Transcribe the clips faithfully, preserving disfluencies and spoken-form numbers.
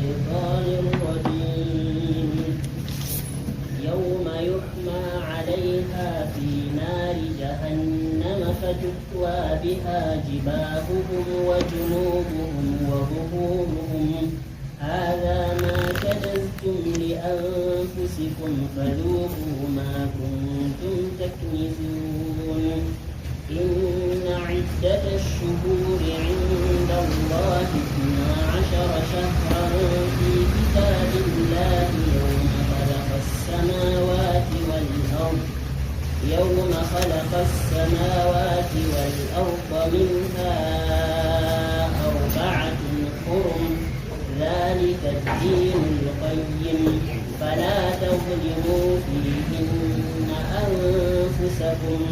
الشيطان الرجيم. يوم يحمى عليها في نار جهنم فتكوى بها جباههم وجنوبهم وظهورهم. هذا ما كنزتم لأنفسكم فذوقوا ما كنتم تكنزون. إن عدة الشهور عند الله اثنا عشر شهرا في كتاب الله يوم خلق السماوات والأرض، يوم خلق السماوات والأرض منها أربعة حرم، ذلك الدين القيم، فلا تظلموا فيهن أنفسكم،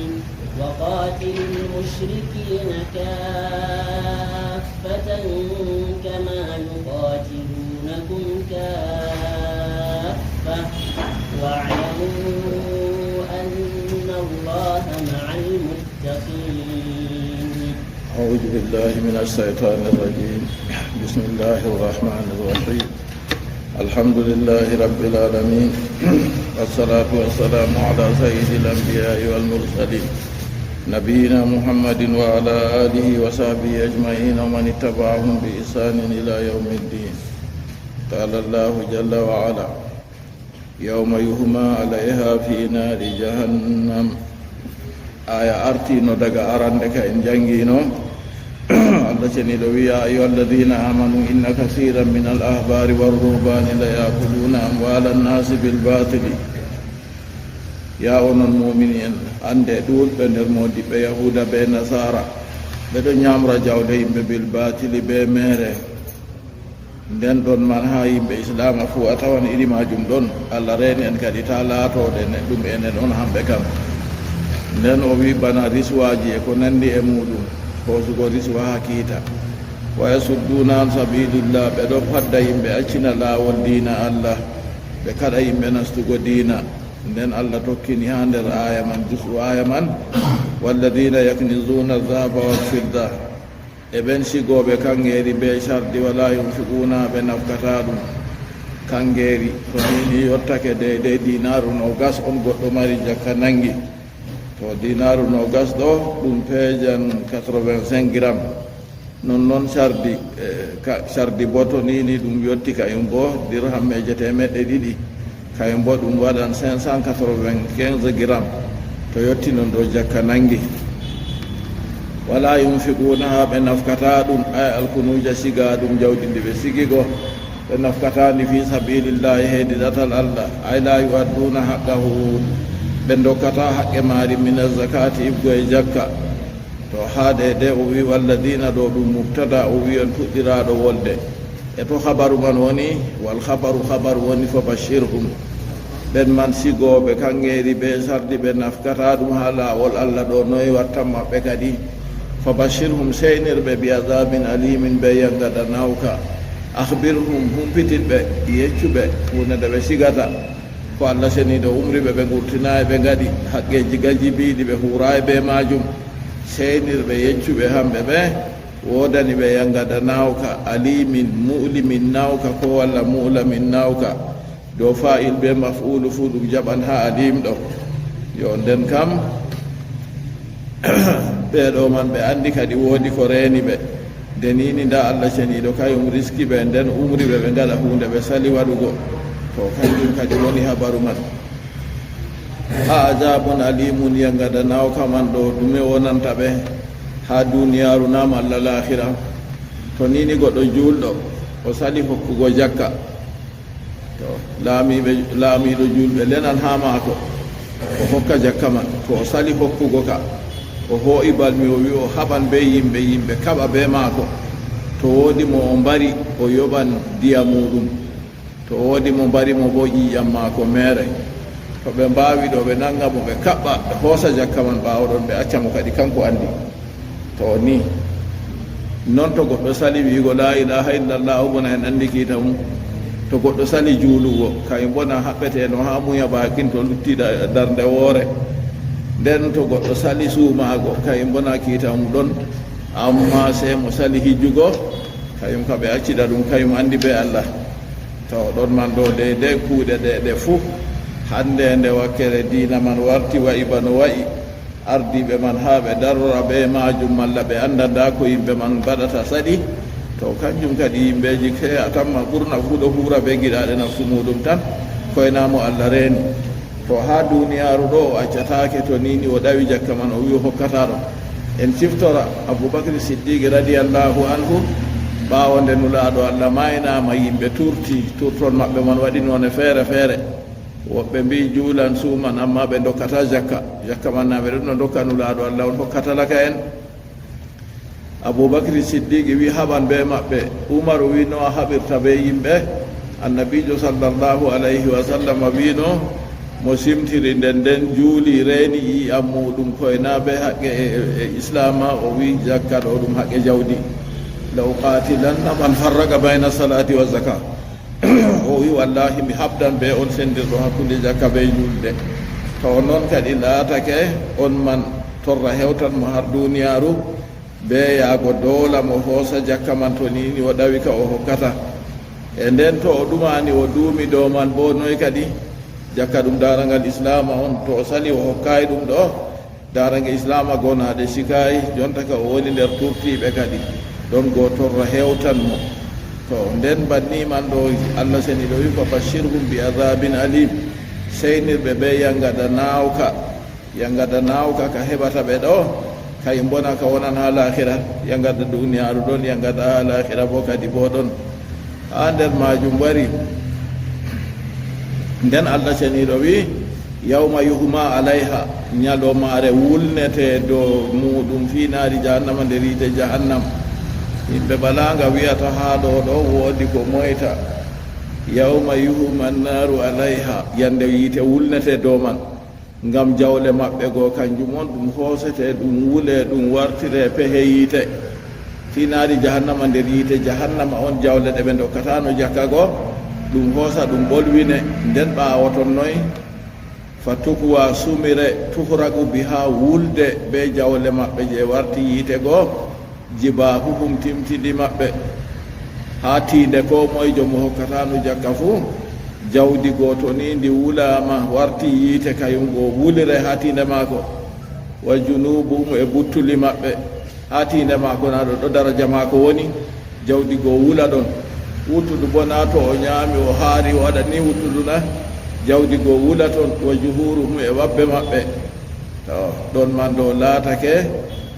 وقاتلوا المشركين كافة كما يقاتلونكم كافة، واعلموا أن الله مع المتقين. أعوذ بالله من الشيطان الرجيم. بسم الله الرحمن الرحيم. الحمد لله رب العالمين. والصلاة والسلام على سيد الأنبياء والمرسلين، نبينا محمد وعلى آله وصحبه أجمعين ومن اتبعهم بإحسان إلى يوم الدين. قال الله جل وعلا: يوم يحمى عليها في نار جهنم. Aya artiino daga arande ka en janngiino. Allah ceniiɗo wi'i: يا أيها الذين آمنوا إن كثيرا من الأحبار والرهبان ليأكلون أموال الناس بالباطل. Yaa onon muumini en, annde ɗuuɗɓe nder moodiɓɓe Yahuuda bee Nasaara, ɓe ɗon nyaamra jawle yimɓe bil baatili bee meere. Nden ɗon man haa yimɓe Islaama fuu a tawan iri maajum ɗon. Allah reeni en kadi taa laatooɗe ne ɗum enen on hamɓe kam. Nden o wi'i bana riswaaji e ko nanndi e muuɗum, hoosugo riswa haa kiita. Wa yasudduuna an sabiilillah, ɓe ɗo fadda yimɓe accina laawol diina Allah, ɓe kaɗa yimɓe nastugo diina. Nden Allah tokkini haa nder aaya man, jusu aaya man, والذين يكنزون الذهب والفضة. E ɓen sigooɓe kaŋŋeeri bee cardi, ولا ينفقونها, ɓe nafkataa ɗum. Kaŋŋeeri, to ni ni yottake deydey diinaaru noogas on goɗɗo mari jakka naŋgi. To diinaaru noogas ɗo, ɗum peejan quatre-vingt-cinq grammes. Nonnon cardi, eh, ka, cardi boo to ni ni ɗum yotti kayum boo dirhameeje teemeɗɗe ɗiɗi. Kayum boo ɗum waɗan cinq cent quatre-vingt-quinze grammes. To yotti non ɗo jakka naŋgi. ولا ينفقونها, ɓe nafkataa ɗum, ay alkunuuja sigaa ɗum, jawdi ndi ɓe sigi go, ɓe nafkataa ndi في سبيل الله, heedi ɗatal Allah, ay لا يؤدون حقه, ɓe ndokkataa haqqe maari, من الزكاة, iɓgo e jakka. To haa ɗe, ɗe o wi'i, والذين ɗo ɗum mubtada, o wi'i on puɗɗiraaɗo wolde. E to habaru man woni, والخبر, habaru woni, فبشرهم. Ɓen man sigooɓe kaŋŋeeri bee cardi, ɓe nafkataa ɗum haa laawol Allah ɗo, noy wattan maɓɓe kadi? فبشرهم, seynir ɓe, بعذاب أليم, bee yaŋga danawka. أخبرهم, humpitin ɓe, yeccu ɓe huunde nde ɓe sigata. Ko Allah ceniiɗo umri ɓe, ɓe ngurtinaay, ɓe ngaɗi haqqeeji gajibiiɗi, ɓe huuraay bee maajum. Seynir ɓe, yeccu ɓe, hamɓe ɓe woodani ɓe yaŋga danawka, أليم, مؤلم nawka, ko walla مؤلم nawka. Dow faa'il bee maf'uulu fuu ɗum jaɓan haa Aliim ɗo. Yo, nden kam, ɓee ɗo man ɓe anndi kadi woodi ko reeni ɓe. Nde ni ni ndaa Allah ceniiɗo kayum riski ɓe, nden umri ɓe ɓe ngaɗa huunde ɓe sali waɗugo. To kanjum kadi woni habaru man. أعذاب أليم, yaŋga danawka man ɗo, ɗume wonanta ɓe haa duniyaaru na malla laahira? To ni ni goɗɗo juulɗo, o sali hokkugo jakka. To laamiiɓe, laamiiɗo juulɓe lenan haa maako, o hokka jakka man. To o sali hokkugo ka, o hoo'i balmi, o wi'i o haɓan bee yimɓe, yimɓe kaɓa bee maako. To woodi mo o mbari, o yoɓan diya muuɗum. To woodi mo mbari mo boo, ƴiiƴam maako meeray. To ɓe mbaawi ɗo, ɓe naŋga mo, ɓe kaɓɓa, ɓe hoosa jakka man, ɓaawo ɗon ɓe acca mo kadi, kaŋko anndi. To o ni non, to goɗɗo sali wi'ugo لا إله إلا الله, o bona en anndi kiita mum. To goɗɗo sali juulugo, kayum bona haɓɓeteeno haa muya baakin to lutti da-, darnde woore. Nden to goɗɗo sali suumaago, kayum bona kiita mum ɗon. Ammaa sey mo sali hijjugo, kayum ka ɓe accida ɗum, kayum anndi bee Allah. To ɗon man ɗo de, de kuuɗe ɗe, ɗe fuu, hannde nde wakkere diina man warti wa'i bano wa'i, ardiiɓe man haa ɓe darora bee maajum, malla ɓe annda ndaa ko yimɓe man mbaɗata saɗi, to kanjum kadi yimɓeeji ke a tamma ɓurna fuu ɗo huura bee giɗaaɗe nafsu muuɗum tan, koyna mo Allah reeni. To haa duuniyaaru ɗo o accataake, to ni ni o ɗawi jakka man o wi'i o hokkataa ɗum. En ciftora Abubakri Siddiqi radiyallahu anhu, ɓaawo nde Nulaaɗo Allah maaynaama, yimɓe turti, turtol maɓɓe man waɗi noone feere feere. Woɓɓe mbi'i juulan, suuman, ammaa ɓe ndokkataa jakka. Jakka man na ɓe ɗon no ndokka Nulaaɗo Allah on hokka talaka'en. Abubakri Siddiqi wi'i haɓan bee maɓɓe. Umaru wi'i no a haɓirta bee yimɓe? Annabiijo sallallahu alayhi wa sallam wi'no mo simtiri nden nden juuli reeni ƴiiƴam muuɗum koyna bee haqqe e, e, e Islaama, o wi'i jakka ɗo ɗum haqqe jawdi. La uqaatilanna man farraqa bayna salaati wa zaka. O wi'i wallahi mi haɓdan bee on senndirɗo hakkunde jakka bee juulde. To non kadi laatake on man torra hewtan mo har duuniyaaru. Bee yaago doola mo hoosa jakka man to ni ni o ɗawi ka o hokkata. E nden to o ɗumani o duumi dow man boo noy kadi? Jakka ɗum daarangal Islaama on, to o sali o hokkaay ɗum ɗo, daarange Islaama goo na ɗe cikaay, jonta ka o woni nder turtiiɓe kadi. Ɗon goo torra hewtan mo. To nden banni man ɗo Allah seniiɗo wi'i, "Fa bashirhum bi adabin alim." Seynir ɓe bee yangada naawka. Yangada naawka ka heɓata ɓe ɗo, kay mbona ka wonan haa laakhira. Yangada duuniyaaru ɗon, yangada haa laakhira boo kadi boo ɗon. Haa nder maajum wari. Nden Allah ceniiɗo wi'i, "Yawma yuhma alayha," nyaloomaare wulnete dow muuɗum fii naari jahannama nder yiite jahannam. Yimɓe balaanga wi'ata haa ɗo ɗo woodi ko moyta. "Yawma yuhma annaaru alayha," yande yiite wulnete dow man. Ngam jawle maɓɓe goo, kanjum on ɗum hoosete, ɗum wule, ɗum wartire pehe yiite. Fii naari jahannama nder yiite jahannama on jawle ɗe ɓe ndokkataano jakka goo, ɗum hoosa, ɗum ɓolwine. Nden ɓaawo ton noy? Fa tukwa sumire, tuhraqu biha wulde bee jawle maɓɓe je warti yiite goo. Jibaahuhum timtindi maɓɓe, haa tiinde koo moyjo mo hokkataano jakka fuu, jawdi gooto ni ndi wulaama, warti yiite kayum go wulire haa tiinde maako. Wa junuubuhum e buttuli maɓɓe, haa tiinde maako na ɗo, ɗo daraja maako woni, jawdi go wula ɗon. Wuttudu boo na to o nyaami, o haari, o waɗa ni wuttudu na, jawdi go wula ton. Wa juhuuruhum e wabbe maɓɓe. To, ɗon man ɗo laatake,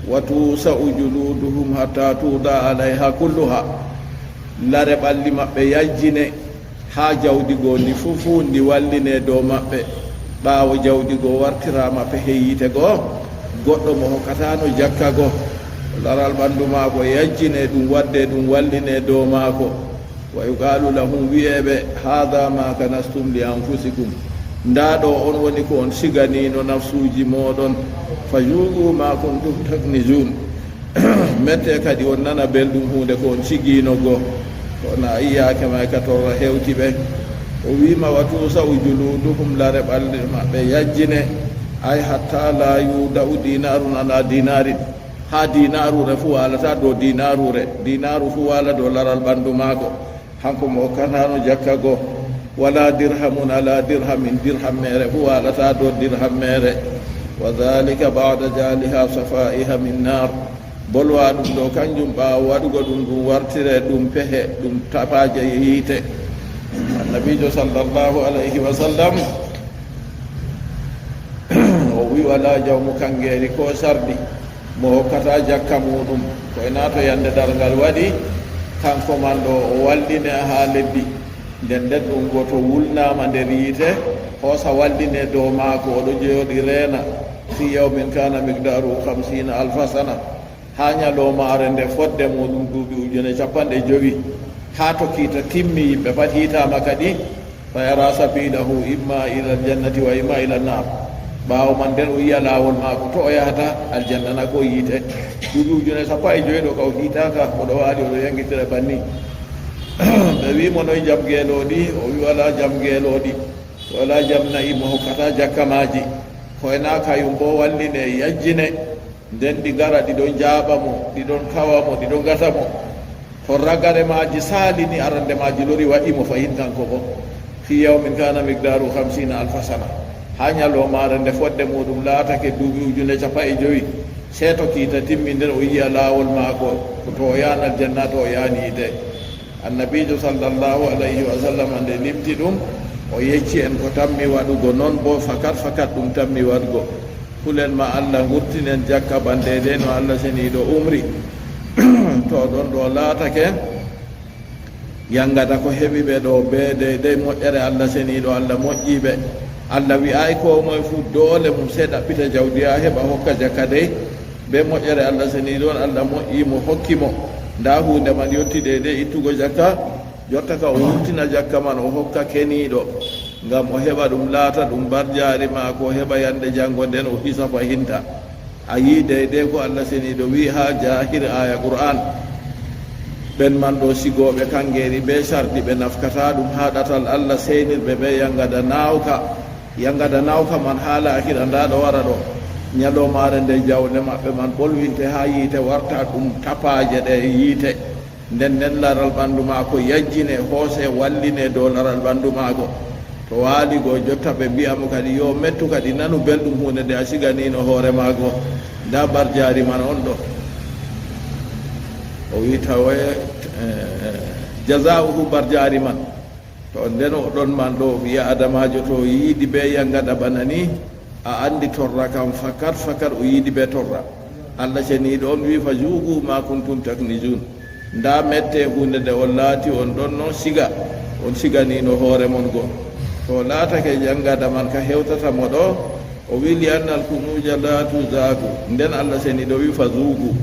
"Wa tusa'u juluduhum hatta tuda alaiha kulluha." Lare ɓalli maɓɓe yajjine, haa jawdi goo ndi fuu fuu ndi walline dow maɓɓe. Ɓaawo jawdi goo wartiraama pehe yiite goo, goɗɗo mo hokkataano jakka goo, laral ɓandu maako yajjine, ɗum wadde, ɗum walline dow maako. Wa yuqalu lahum, wi'e ɓe, "Hadha ma kanastum li anfusikum." Ndaa ɗo on woni ko on siganiino nafsuuji mooɗon. Fa juuqu ma kuntum taknizun. Mette kadi on nana belɗum huunde ko on sigiino go. Kono a yiyaake may ka torra hewti ɓe. O wi'ma, "Wa tusa'u juluduhum," lare ɓalli maɓɓe yajjine. Ay hatta la yuda'u dinarun ala dinarin. Haa diinaarure fuu waalata dow diinaarure, diinaaru fuu waala dow laral ɓandu maako, hanko mo hokkataano jakka goo. Wala dirhamun ala dirhamin, dirham meere fuu waalata dow dirham meere. Wa dhalika ba'da ja'aliha safa'iha min nar. Bolwa ɗum ɗo, kanjum ɓaawo waɗugo ɗum, ɗum wartire ɗum pehe, ɗum tapaaje yiite. Annabiijo sallallahu alayhi wa sallam, o wi'i, "Walaa jawmu kaŋgeeri koo sardi mo hokkataa jakka muuɗum." Koy naa to yande darngal waɗi, kanko man ɗo o walline haa leddi. Nden nden ɗum gooto wulnaama nder yiite, hoosa walline dow maako, o ɗo jooɗi reena. "Fii yawmin kaana miqdaaruhu khamsiina alfa sana." Haa nyaloomaare nde fodde muuɗum duuɓi ujune cappanɗe jowi, haa to kiita timmi, yimɓe pat hiitaama kadi, fa yara sabilahu imma ila aljannati wa imma ila annar. Ɓaawo man nden o yi'a laawol maako, to o yahata, aljanna na ko yiite. Duuɓi ujune sappo e jowi ɗo ka o hiitaaka, o ɗo waali, o ɗo yangitira banni. Ɓe wi'i mo, "Noy jam geelooɗi?" O wi'i, "Walaa jam geelooɗi, walaa jam na'i mo hokkata jakka maaji." Koy naa kayum boo walline, yajjine. Nden ɗi ngara, ɗi ɗon njaaɓa mo, ɗi ɗon kawa mo, ɗi ɗon ngata mo. Ko ragare maaji saalini, arande maaji lori, waɗi mo fahin kanko bo. Fi yawmin kana miqdaru khamsina alfa sana. Haa nyalomaare nde fodde muuɗum laatake duuɓi ujune cappanɗe jowi. Seeto kiita timmi nden, o yi'a laawol maako, to o yahan aljanna, to o yahan yiite. Annabiijo sallallahu alayhi wa sallam nde limti ɗum, o yecci en ko tammi waɗugo, non bo fakat fakat ɗum tammi waɗgo. Kulen ma Allah, ngurtinen jakka bana deydey no Allah seniiɗo umri. To ɗon ɗo laatake, yangada ko heɓi ɓe ɗo be deydey moƴƴere Allah seniiɗo, Allah moƴƴi ɓe. Allah wi'aay koo moye fuu doole mum sey ɗaɓɓita jawdi haa heɓa hokka jakka dey. Be moƴƴere Allah seniiɗo on, Allah moƴƴi mo, hokki mo. Ndaa huunde man yotti deydey ittugo jakka. Jotta ka o wurtina jakka man, o hokka keniiɗo. Ngam o heɓa ɗum laata ɗum barjaari maako, o heɓa yande jango nden o hisa fahinta. A yi'i deydey ko Allah seniiɗo wi'i haa jaahir aaya Qur'aan. Ɓen man ɗo sigooɓe kangeeri be cardi, ɓe nafkataa ɗum haa ɗatal Allah, seenirɓe be yangada naawka. Yangada naawka man haa laahira, ndaa ɗo wara ɗo. Nyalomaare nde jawle maɓɓe man ɓolwinte haa yiite, warta ɗum tapaaje ɗe yiite. Nden nden laral ɓandu maako yajjine, hoose, walline dow laral ɓandu maako. To waali go jotta, ɓe mbi'a mo kadi, "Yo mettu kadi, nanu belɗum huunde nde a siganino hoore maako. Ndaa barjaari man on ɗo." O wi, "Tawe, eh, jazaa'uhu, barjaari man." To nden o ɗon man ɗo, ɓii Aadamaajo to yiidi be yangada bana ni, a andi torra kam fakat fakat o yiidi be torra. Allah seniiɗo on wi, "Fa zuuqu ma kuntum taknizun." Ndaa mette huunde nde on laati on ɗon no siga, on siganino hoore mon go. To laatake yangada man ka hewtata mo ɗo, o wi, "Li annal kunuja la tuzaqu." Nden Allah seniiɗo wi, "Fa zuuqu."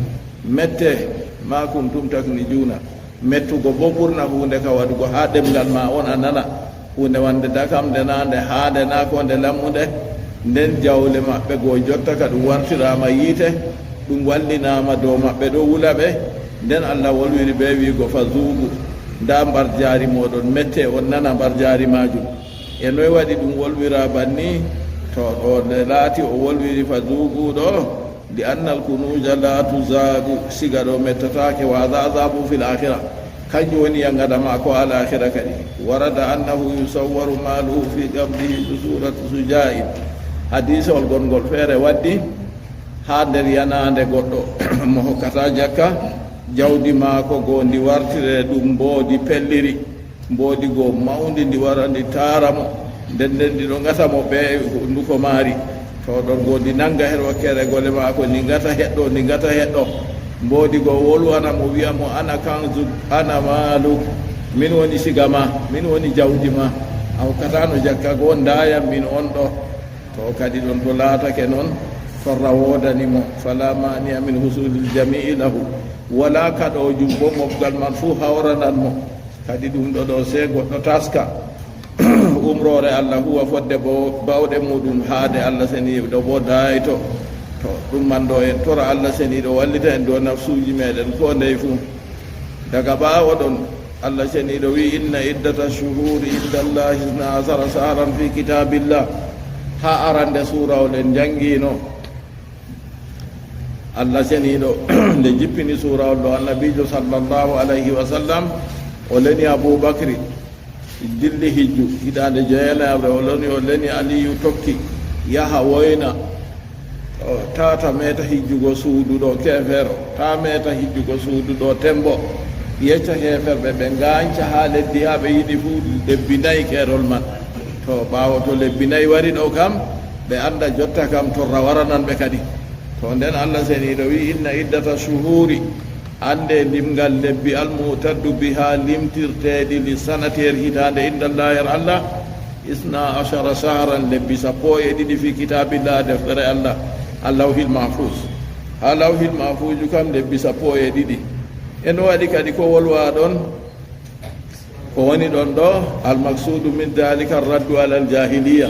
Mette ma kuntum taknizuna. Mettugo bo ɓurna huunde ka waɗugo haa ɗemngal ma on a nana. Huunde wande dakam nde naa nde haande naa ko nde lammunde. Nden jawle maɓɓe go jotta ka ɗum wartiraama yiite, ɗum wallinaama dow maɓɓe ɗo wula ɓe. Nden Allah wolwiri ɓe wi'go, "Fa zuuqu, ndaa mbarjaari mooɗon, mette on nana mbarjaari maajum." E noy waɗi ɗum wolwira banni? To ɗo nde laati o wolwiri, "Fa zuuqu" ɗo, "Li annal kunuja la tuzaqu", siga ɗo mettataake, "wa hadha azabun fil akhirah", kanjum woni yangada maako al akhirah kadi. "Warada annahu yusawwaru maluhu fi qabrihi bi surati suja'in." Hadiisawol gongol feere waddi haa nder yanaande goɗɗo mo hokkata jakka, jawdi maako go ndi wartire ɗum mboodi pelliri. Mboodi go mawndi ndi wara ndi taara mo, nden nden ndi ɗo ngata mo be hunduko maari. To ɗon go ndi nanga her wakkeere gole maako, ndi ngata heɗɗo, ndi ngata heɗɗo. Mboodi go wolwana mo, wi'a mo, "Ana kanzu, ana malu, min woni siga ma, min woni jawdi ma. A hokkatano jakka go, ndaa yam min on ɗo." To kadi ɗon to laatake non, torra woodani mo, "Fala mani'a min husulil jami'i lahu." Wala kaɗoojum bo mobgal man fuu hawranan mo. Kadi ɗum ɗo ɗo, sey goɗɗo taska umroore Allah, huwa fodde bo bawɗe muɗum, haade Allah seniiɗo bo daayto. To ɗum man ɗo, en tora Allah seniiɗo wallita en dow nafsuuji meɗen ko ndey fuu. Daga ɓaawo ɗon, Allah seniiɗo wi'i, "Inna iddata shuhuri inda Allahi isna ashara shahran fi kitabillah." Haa arande suurawol en njanngiino. Allah seniiɗo nde jippini suurawol ɗo, Annabiijo sallallahu alayhi wa sallam, o leni Abu Bakri, dilli hijju, hitaande jeenayaɓre, o loni, o leni Aliyu, tokki, yaha woyna, o, tata meeta hijjugo suudu ɗo keefeero, ta meeta hijjugo suudu ɗo tembo, yecca heeferɓe ɓe ngaanca haa leddi, haa ɓe yiɗi fuu lebbi nayi keerol man. To ɓaawo to lebbi nayi wari ɗo kam, ɓe annda jotta kam torra waranan ɓe kadi. To nden Allah seniiɗo wi'i, "Inna iddata shuhuri," annde limngal lebbi, "almu'taddu biha," limtirteeɗi, "li sanati," her hitaande, "inda Allahi," her Allah, "isna ashara shahran," lebbi sappo e ɗiɗi, "fi kitabillah," deftere Allah, Allahil Mahfuz. Haa Lawhil Mahfuuju kam lebbi sappo e ɗiɗi. E no waɗi kadi ko wolwa ɗon? Ko woni ɗon ɗo, "Al-maqsuudu min daalika ar-raddu alal jaahiliya."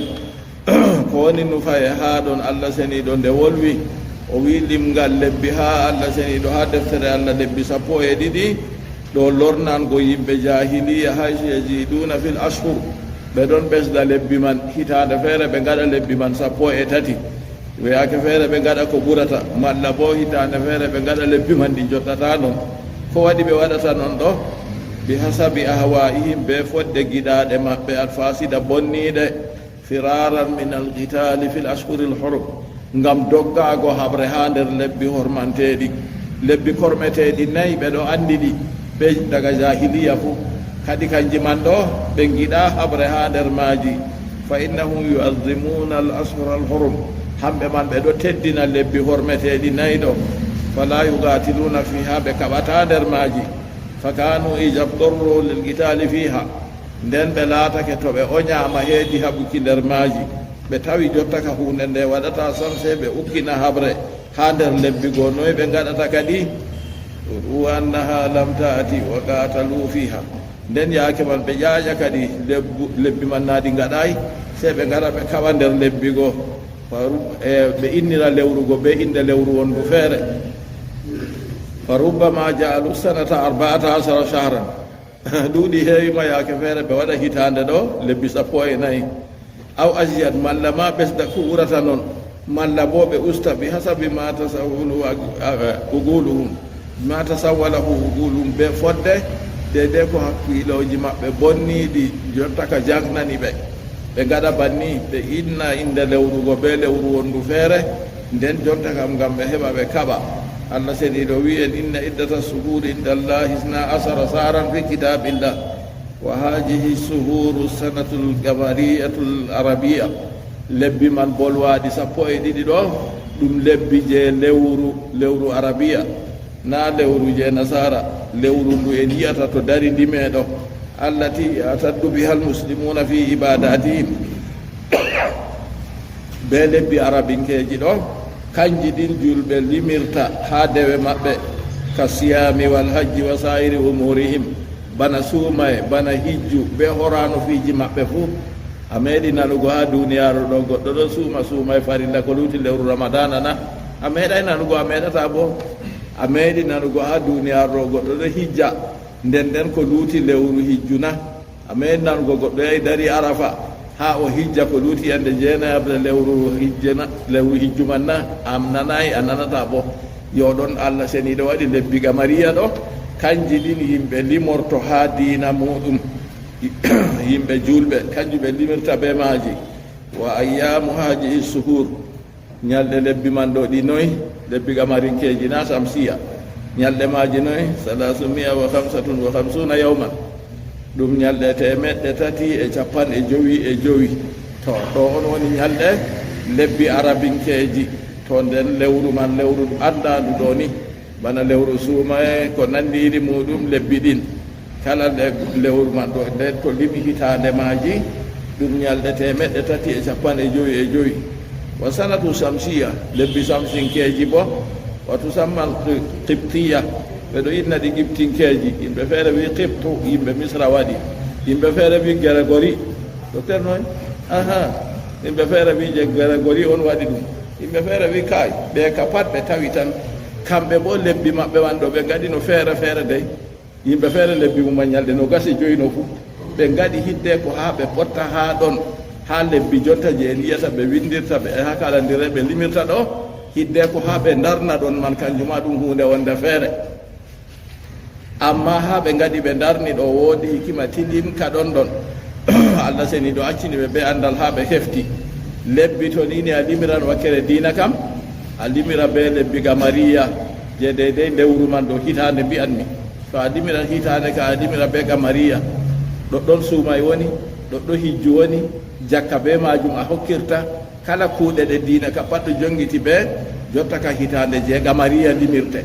Ko woni nufaye haa ɗon Allah seniiɗo nde wolwi, o wi'i limngal lebbi haa Allah seniiɗo, haa deftere Allah, lebbi sappo e ɗiɗi, ɗo lornango yimɓe jaahiliya, "haysu yaziduuna fil ashhur." Ɓe ɗon ɓesda lebbi man, hitaande feere ɓe ngaɗa lebbi man sappo e tati. Weyaake feere ɓe ngaɗa ko ɓurata, malla boo hitaande feere ɓe ngaɗa lebbi man ɗi jottata non. Ko waɗi ɓe waɗata non ɗo? Bi hasabi ahwaa'ihim, be fodde giɗaaɗe maɓɓe, alfasida, bonniiɗe, firaran min alqitaali fil ashhuril hurum, ngam doggaago haɓre haa nder lebbi hormanteeɗi. Lebbi kormeteeɗi nayi ɓe ɗo anndi ɗi, ɓe daga jahiliya fuu. Kadi kanji man ɗo, ɓe ngiɗaa haɓre haa nder maaji. Fa innahum yu'azzimuuna al ashhura al hurum, hamɓe man ɓe ɗo teddina lebbi hormeteeɗi nayi ɗo. Fala yuqaatiluuna fiiha, ɓe kaɓataa nder maaji. Fa kaanu ida ɓtorru lil qitaali fiiha, nden ɓe laatake to ɓe oñaama heedi haɓuki nder maaji. Ɓe tawi jotta ka huunde nde waɗataa sam, sey ɓe ukkina haɓre haa nder lebbi goo. Noy ɓe ngaɗata kadi? Ru'u annaha lam ta'ti wa qaatalu fiiha. Nden yaake man ɓe ƴaaƴa kadi lebbu-, lebbi man naa ɗi ngaɗaay, sey ɓe ngara ɓe kaɓa nder lebbi goo. Fa rub-, e, ɓe innira lewru goo bee innde lewru wondu feere. Fa rubbama ja'alu sanata arba'ata ashara shahran. Ɗuuɗi heewi ma yaake feere ɓe waɗa hitaande ɗo lebbi sappo e nayi. Aw aziyad, malla ma ɓesda ko ɓurata non, malla boo ɓe usta, bi hasabi ma tasawwalu ag-, a-, uquluhum, ma tasawwalahu uquluhum, bee fodde deydey ko hakkiilooji maɓɓe bonniiɗi jotta ka jaŋnani ɓe. Ɓe ngaɗa banni, ɓe inna innde lewru goo bee lewru wondu feere, nden jotta kam ngam ɓe heɓa ɓe kaɓa. Allah Seniiɗo wi'i en, inna iddata shuhuri inda Allahi isna ashara shahran fi kitaabillah. Wa haadihi shuhuru sanatul qamariyatul arabiya. Lebbi man bolwaaɗi sappo e ɗiɗi ɗo, ɗum lebbi je lewru, lewru arabiya, naa lewru je nasaara, lewru ndu en yi'ata to dari ndime ɗo. Allati ya'taddu biha almuslimuuna fi ibadatihim. Be lebbi arabinkeeji ɗo, kanji ɗin julɓe limirta haa dewe maɓɓe, ka siyaami wal hajji wa saa'iri umuurihim, bana suumaye, bana hijju, be horaano fiiji maɓɓe fuu. A meeɗi nanugo haa duniyaaru ɗo goɗɗo ɗo suuma suumaye farilla ko luuti lewru Ramadaana na? A meeɗay nanugo, a meeɗata boo. A meeɗi nanugo haa duniyaaru ɗo goɗɗo ɗo hijja nden nden ko luuti lewru hijju na? A meeɗi nanugo goɗɗo yahi dari Arafa haa o hijja ko luuti yande jeenayaɓre lewru hijje na, lewru hijju man na? A nanaay, a nanataa boo. Yo ɗon Allah Seniiɗo waɗi lebbi qamariya ɗo, kanji ɗin yimɓe limorto haa diina muuɗum. Yimɓe julɓe, kanji ɓe limirta bee maaji. Wa ayyaamu haadihi shuhuur. Ñalɗe lebbi man ɗo ɗi noy? Lebbi qamarinkeeji na shamsiya? Ñalɗe maaji noy? Salaasumi'a wa khamsatun wa khamsuuna yawman. Ɗum ñalɗe teemeɗɗe tati e cappanɗe jowi e jowi. To, ɗo on woni ñalɗe lebbi arabinkeeji. To, nden lewru man, lewru anndaandu ɗo ni, bana lewru suumaye, ko nanndi iri muuɗum lebbi ɗin. Kala le-, lewru man ɗo, nden to limi hitaande maaji, ɗum ñalɗe teemeɗɗe tati e cappanɗe jowi e jowi. Wa sanatu shamsiya, lebbi shamsinkeeji bo, wa tusamma al-qi-, qibtiya, ɓe ɗo inna ɗi qibtinkeeji. Yimɓe feere wi qibtu, yimɓe Misra waɗi. Yimɓe feere wi Gregori. Docteur noy? Aha. Yimɓe feere wi je Gregori on waɗi ɗum. Yimɓe feere wi kaay, ɓe ka pat ɓe tawi tan. Kamɓe bo lebbi maɓɓe man ɗo ɓe ngaɗi no feere feere dey. Yimɓe feere lebbi mum man ñalɗe noogas e jowi no fuu. Ɓe ngaɗi hiddeko haa ɓe potta haa ɗon, haa lebbi jonta je en yi'ata ɓe windirta ɓe haa kalandire ɓe limirta ɗo, hiddeko haa ɓe ndarna ɗon man, kanjum ma ɗum huunde wonde feere. Amma haa ɓe ngaɗi ɓe ndarni ɗo, woodi hikima tilimka ɗon ɗon. Allah Seniiɗo accini ɓe bee anndal haa ɓe hefti. Lebbi to ni ni a limiran wakkere diina kam, a limira bee lebbi qamariya je deydey lewru man ɗo hitaande mbi'anmi. To a limiran hitaande ka, a limira bee qamariya. Ɗoɗɗon suumay woni, ɗoɗɗo hijju woni, jakka bee maajum a hokkirta. Kala kuuɗe ɗe diina ka pat ɗo jongiti bee jotta ka hitaande je qamariya limirte.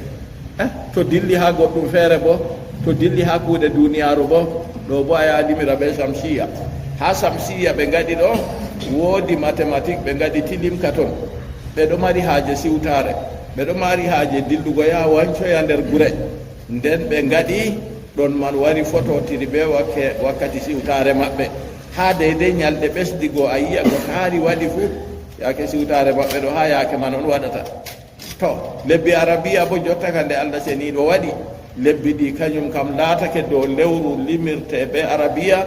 Eh, to dilli haa goɗɗum feere bo, to dilli haa kuuɗe duniyaaru bo, ɗo bo a yaha limira bee shamsiya. Haa shamsiya ɓe ngaɗi ɗo, woodi matematik ɓe ngaɗi tilimka ton. Ɓe ɗo mari haaje siwtaare, ɓe ɗo mari haaje dillugo yaha wancoya nder gure. Nden ɓe ngaɗi ɗon man wari fototiri bee wakke-, wakkati siwtaare maɓɓe. Haa deydey ñalɗe ɓesdi go a yi'a ko taari waɗi fuu, yaake siwtaare maɓɓe ɗo, haa yaake man on waɗata. To, lebbi Arabiya bo jotta ka nde Allah Seniiɗo waɗi, lebbi ɗi kanyum kam laatake dow lewru limirte bee Arabiya,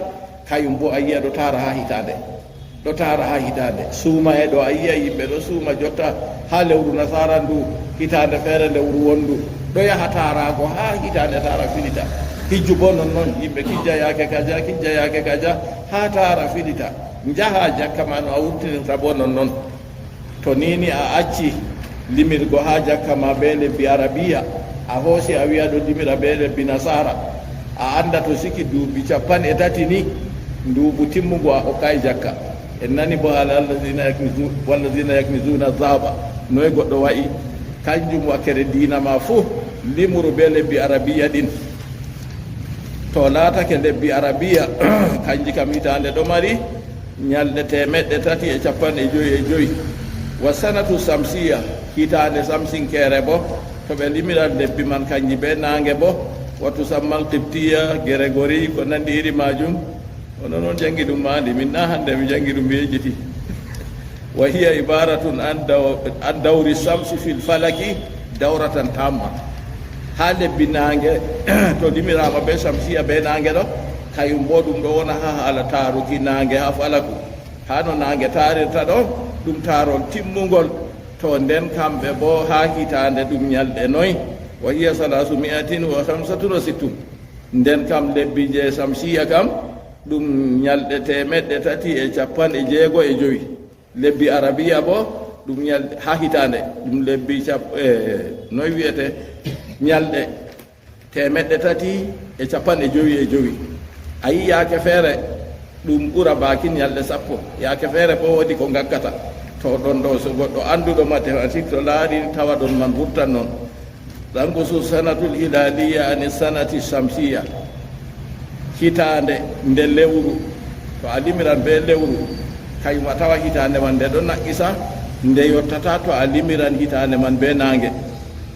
kayum bo a yi'a ɗo taara haa hitaande. Ɗo taara haa hitaande suuma e ɗo a yiya yimɓe ɗo suuma jotta haa lewru nasaara ndu, hitaande feere lewru wonndu. Ɗo yaha taaraago haa hitaande taara filita. Hijju boo non non, yimɓe kijja yaake kaja, kijja yaake kaja, haa taara filita. Njaha jakka ma no a wurtinirta boo non non. To ni ni a acci limirgo haa jakka ma bee lebbi Arabiya, a hoosi a wi'a ɗo limira bee lebbi nasaara, a annda to siki duuɓi cappanɗe tati ni, nduuɓu timmugo a hokkaay jakka. En nani boo haala allazina yaknizu-, wallazina yaknizuna zahaba. Noy goɗɗo wa'i? Kanjum wakkere diina ma fuu, limuru bee lebbi Arabiya ɗin. To laatake lebbi Arabiya, kanji kam hitaande ɗo mari ñalɗe teemeɗɗe tati e cappanɗe jowi e jowi. Wa sanatu samsiya, hitaande samsinkeere bo, to ɓe limiran lebbi man kanji bee naange bo, wa tusammal qibtiya, geregori, ko nandi iri maajum. Onon on janngi ɗum maandi, min na hannde mi janngi ɗum, mi yejjiti. Wa hiya ibaratun an daw-, an dawri samsi fil falaki dawratan tamma. Haa lebbi naange, to limiraama bee samsiya bee naange ɗo, kayum boo ɗum ɗo wona haa haala taaruki naange haa falaku. Haa no naange taarirta ɗo, ɗum taarol timmungol. To nden kamɓe boo haa hitaande ɗum ñalɗe noy. Wa hiya salaasu mi'atin wa khamsatun wa sittun. Nden kam lebbi je samsiya kam, ɗum ñalɗe teemeɗɗe tati e cappanɗe jeego e jowi. Lebbi Arabiya bo, ɗum ñalɗe, haa hitaande, ɗum lebbi cap-, e, noy wiyete? Ñalɗe teemeɗɗe tati e cappanɗe jowi e jowi. A yi yaake feere, ɗum ɓura baakin ñalɗe sappo. Yaake feere bo woodi ko ngakkata. To ɗon ɗo, so goɗɗo annduɗo mathématique to laari, tawa ɗon man vurtan non. Tanqusu sanatul hilaliya ani sanati shamsiya. Hitaande nde lewru, to a limiran bee lewru, kayum a tawa hitaande man nde ɗon naqqisa, nde yottata to a limiran hitaande man bee naange.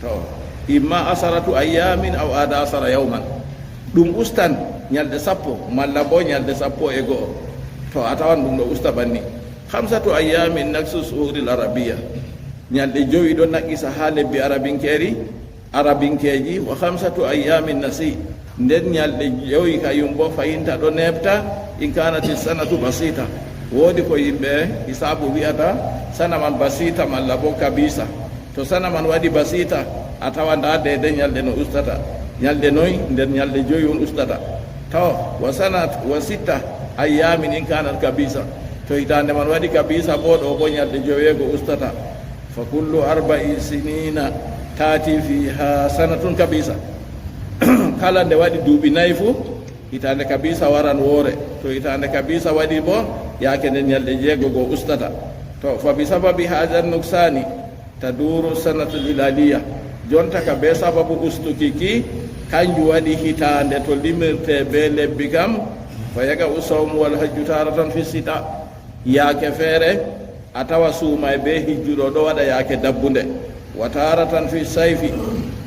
To, imma asharatu ayyamin aw ahada ashara yawman. Ɗum ustan ñalɗe sappo, malla boo ñalɗe sappo e go'o. To, a tawan ɗum ɗo usta banni. Khamsatu ayyamin naqsu shuhuril arabiyya. Ñalɗe jowi ɗo naqqisa haa lebbi arabinkeeri, arabinkeeji, wa khamsatu ayyamin nasi. Nden ñalɗe jowi kayum bo fayinta ɗo neeɓta, in kanati sanatu basita. Woodi ko yimɓe hisaabu wi'ata sana man basita malla bo kabisa. To sana man waɗi basita, a tawa ndaa deede ñalɗe no ustata. Ñalɗe noy? Nder ñalɗe jowi on ustata. To, wa sanat, wa sitta ayyamin in kanat kabisa. To hitaande man waɗi kabisa bo, ɗo bo ñalɗe joweego ustata. Fa kullu arba'i sinina tati fiha sanatun kabisa. Kala nde waɗi duuɓi nayi fu, hitaande kabisa waran woore. To hitaande kabisa waɗi bo, yaake nden ñalɗe jeego go ustata. To, fa bi sababi hadan nuksani taduru sanatul hilaliya. Jonta ka be sababu ustuki ki, kanju waɗi hitaande to limirte be lebbi kam, fa yaqa usawmu wal hajju taratan fi sita. Yaake feere, a tawa suumay be hijjuɗo ɗo waɗa yaake dabbunde. Wa taratan fi sayfi,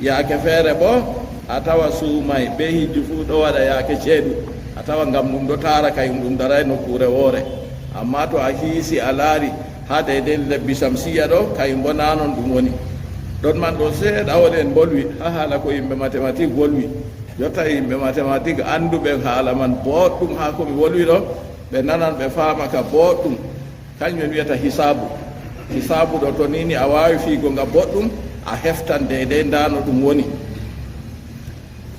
yaake feere bo, a tawa suumay be hijju fuu ɗo waɗa yaake ceeɗu. A tawa ngam ɗum ɗo taara kayum, ɗum daray nokkuure woore. Amma to a hiisi a laari haa deydey lebbi samsiya ɗo, kayum bo naa non ɗum woni. Ɗon man ɗo seeɗa on en mbolwi haa haala ko yimɓe mathématique wolwi. Jotta yimɓe mathématique annduɓe haala man booɗɗum haa ko mi wolwi ɗo, ɓe nanan ɓe faama ka booɗɗum. Kanjum en wiyata hisaabu. Hisaabu ɗo to ni ni a waawi fiigo nga boɗɗum, a heftan deydey ndaa no ɗum woni.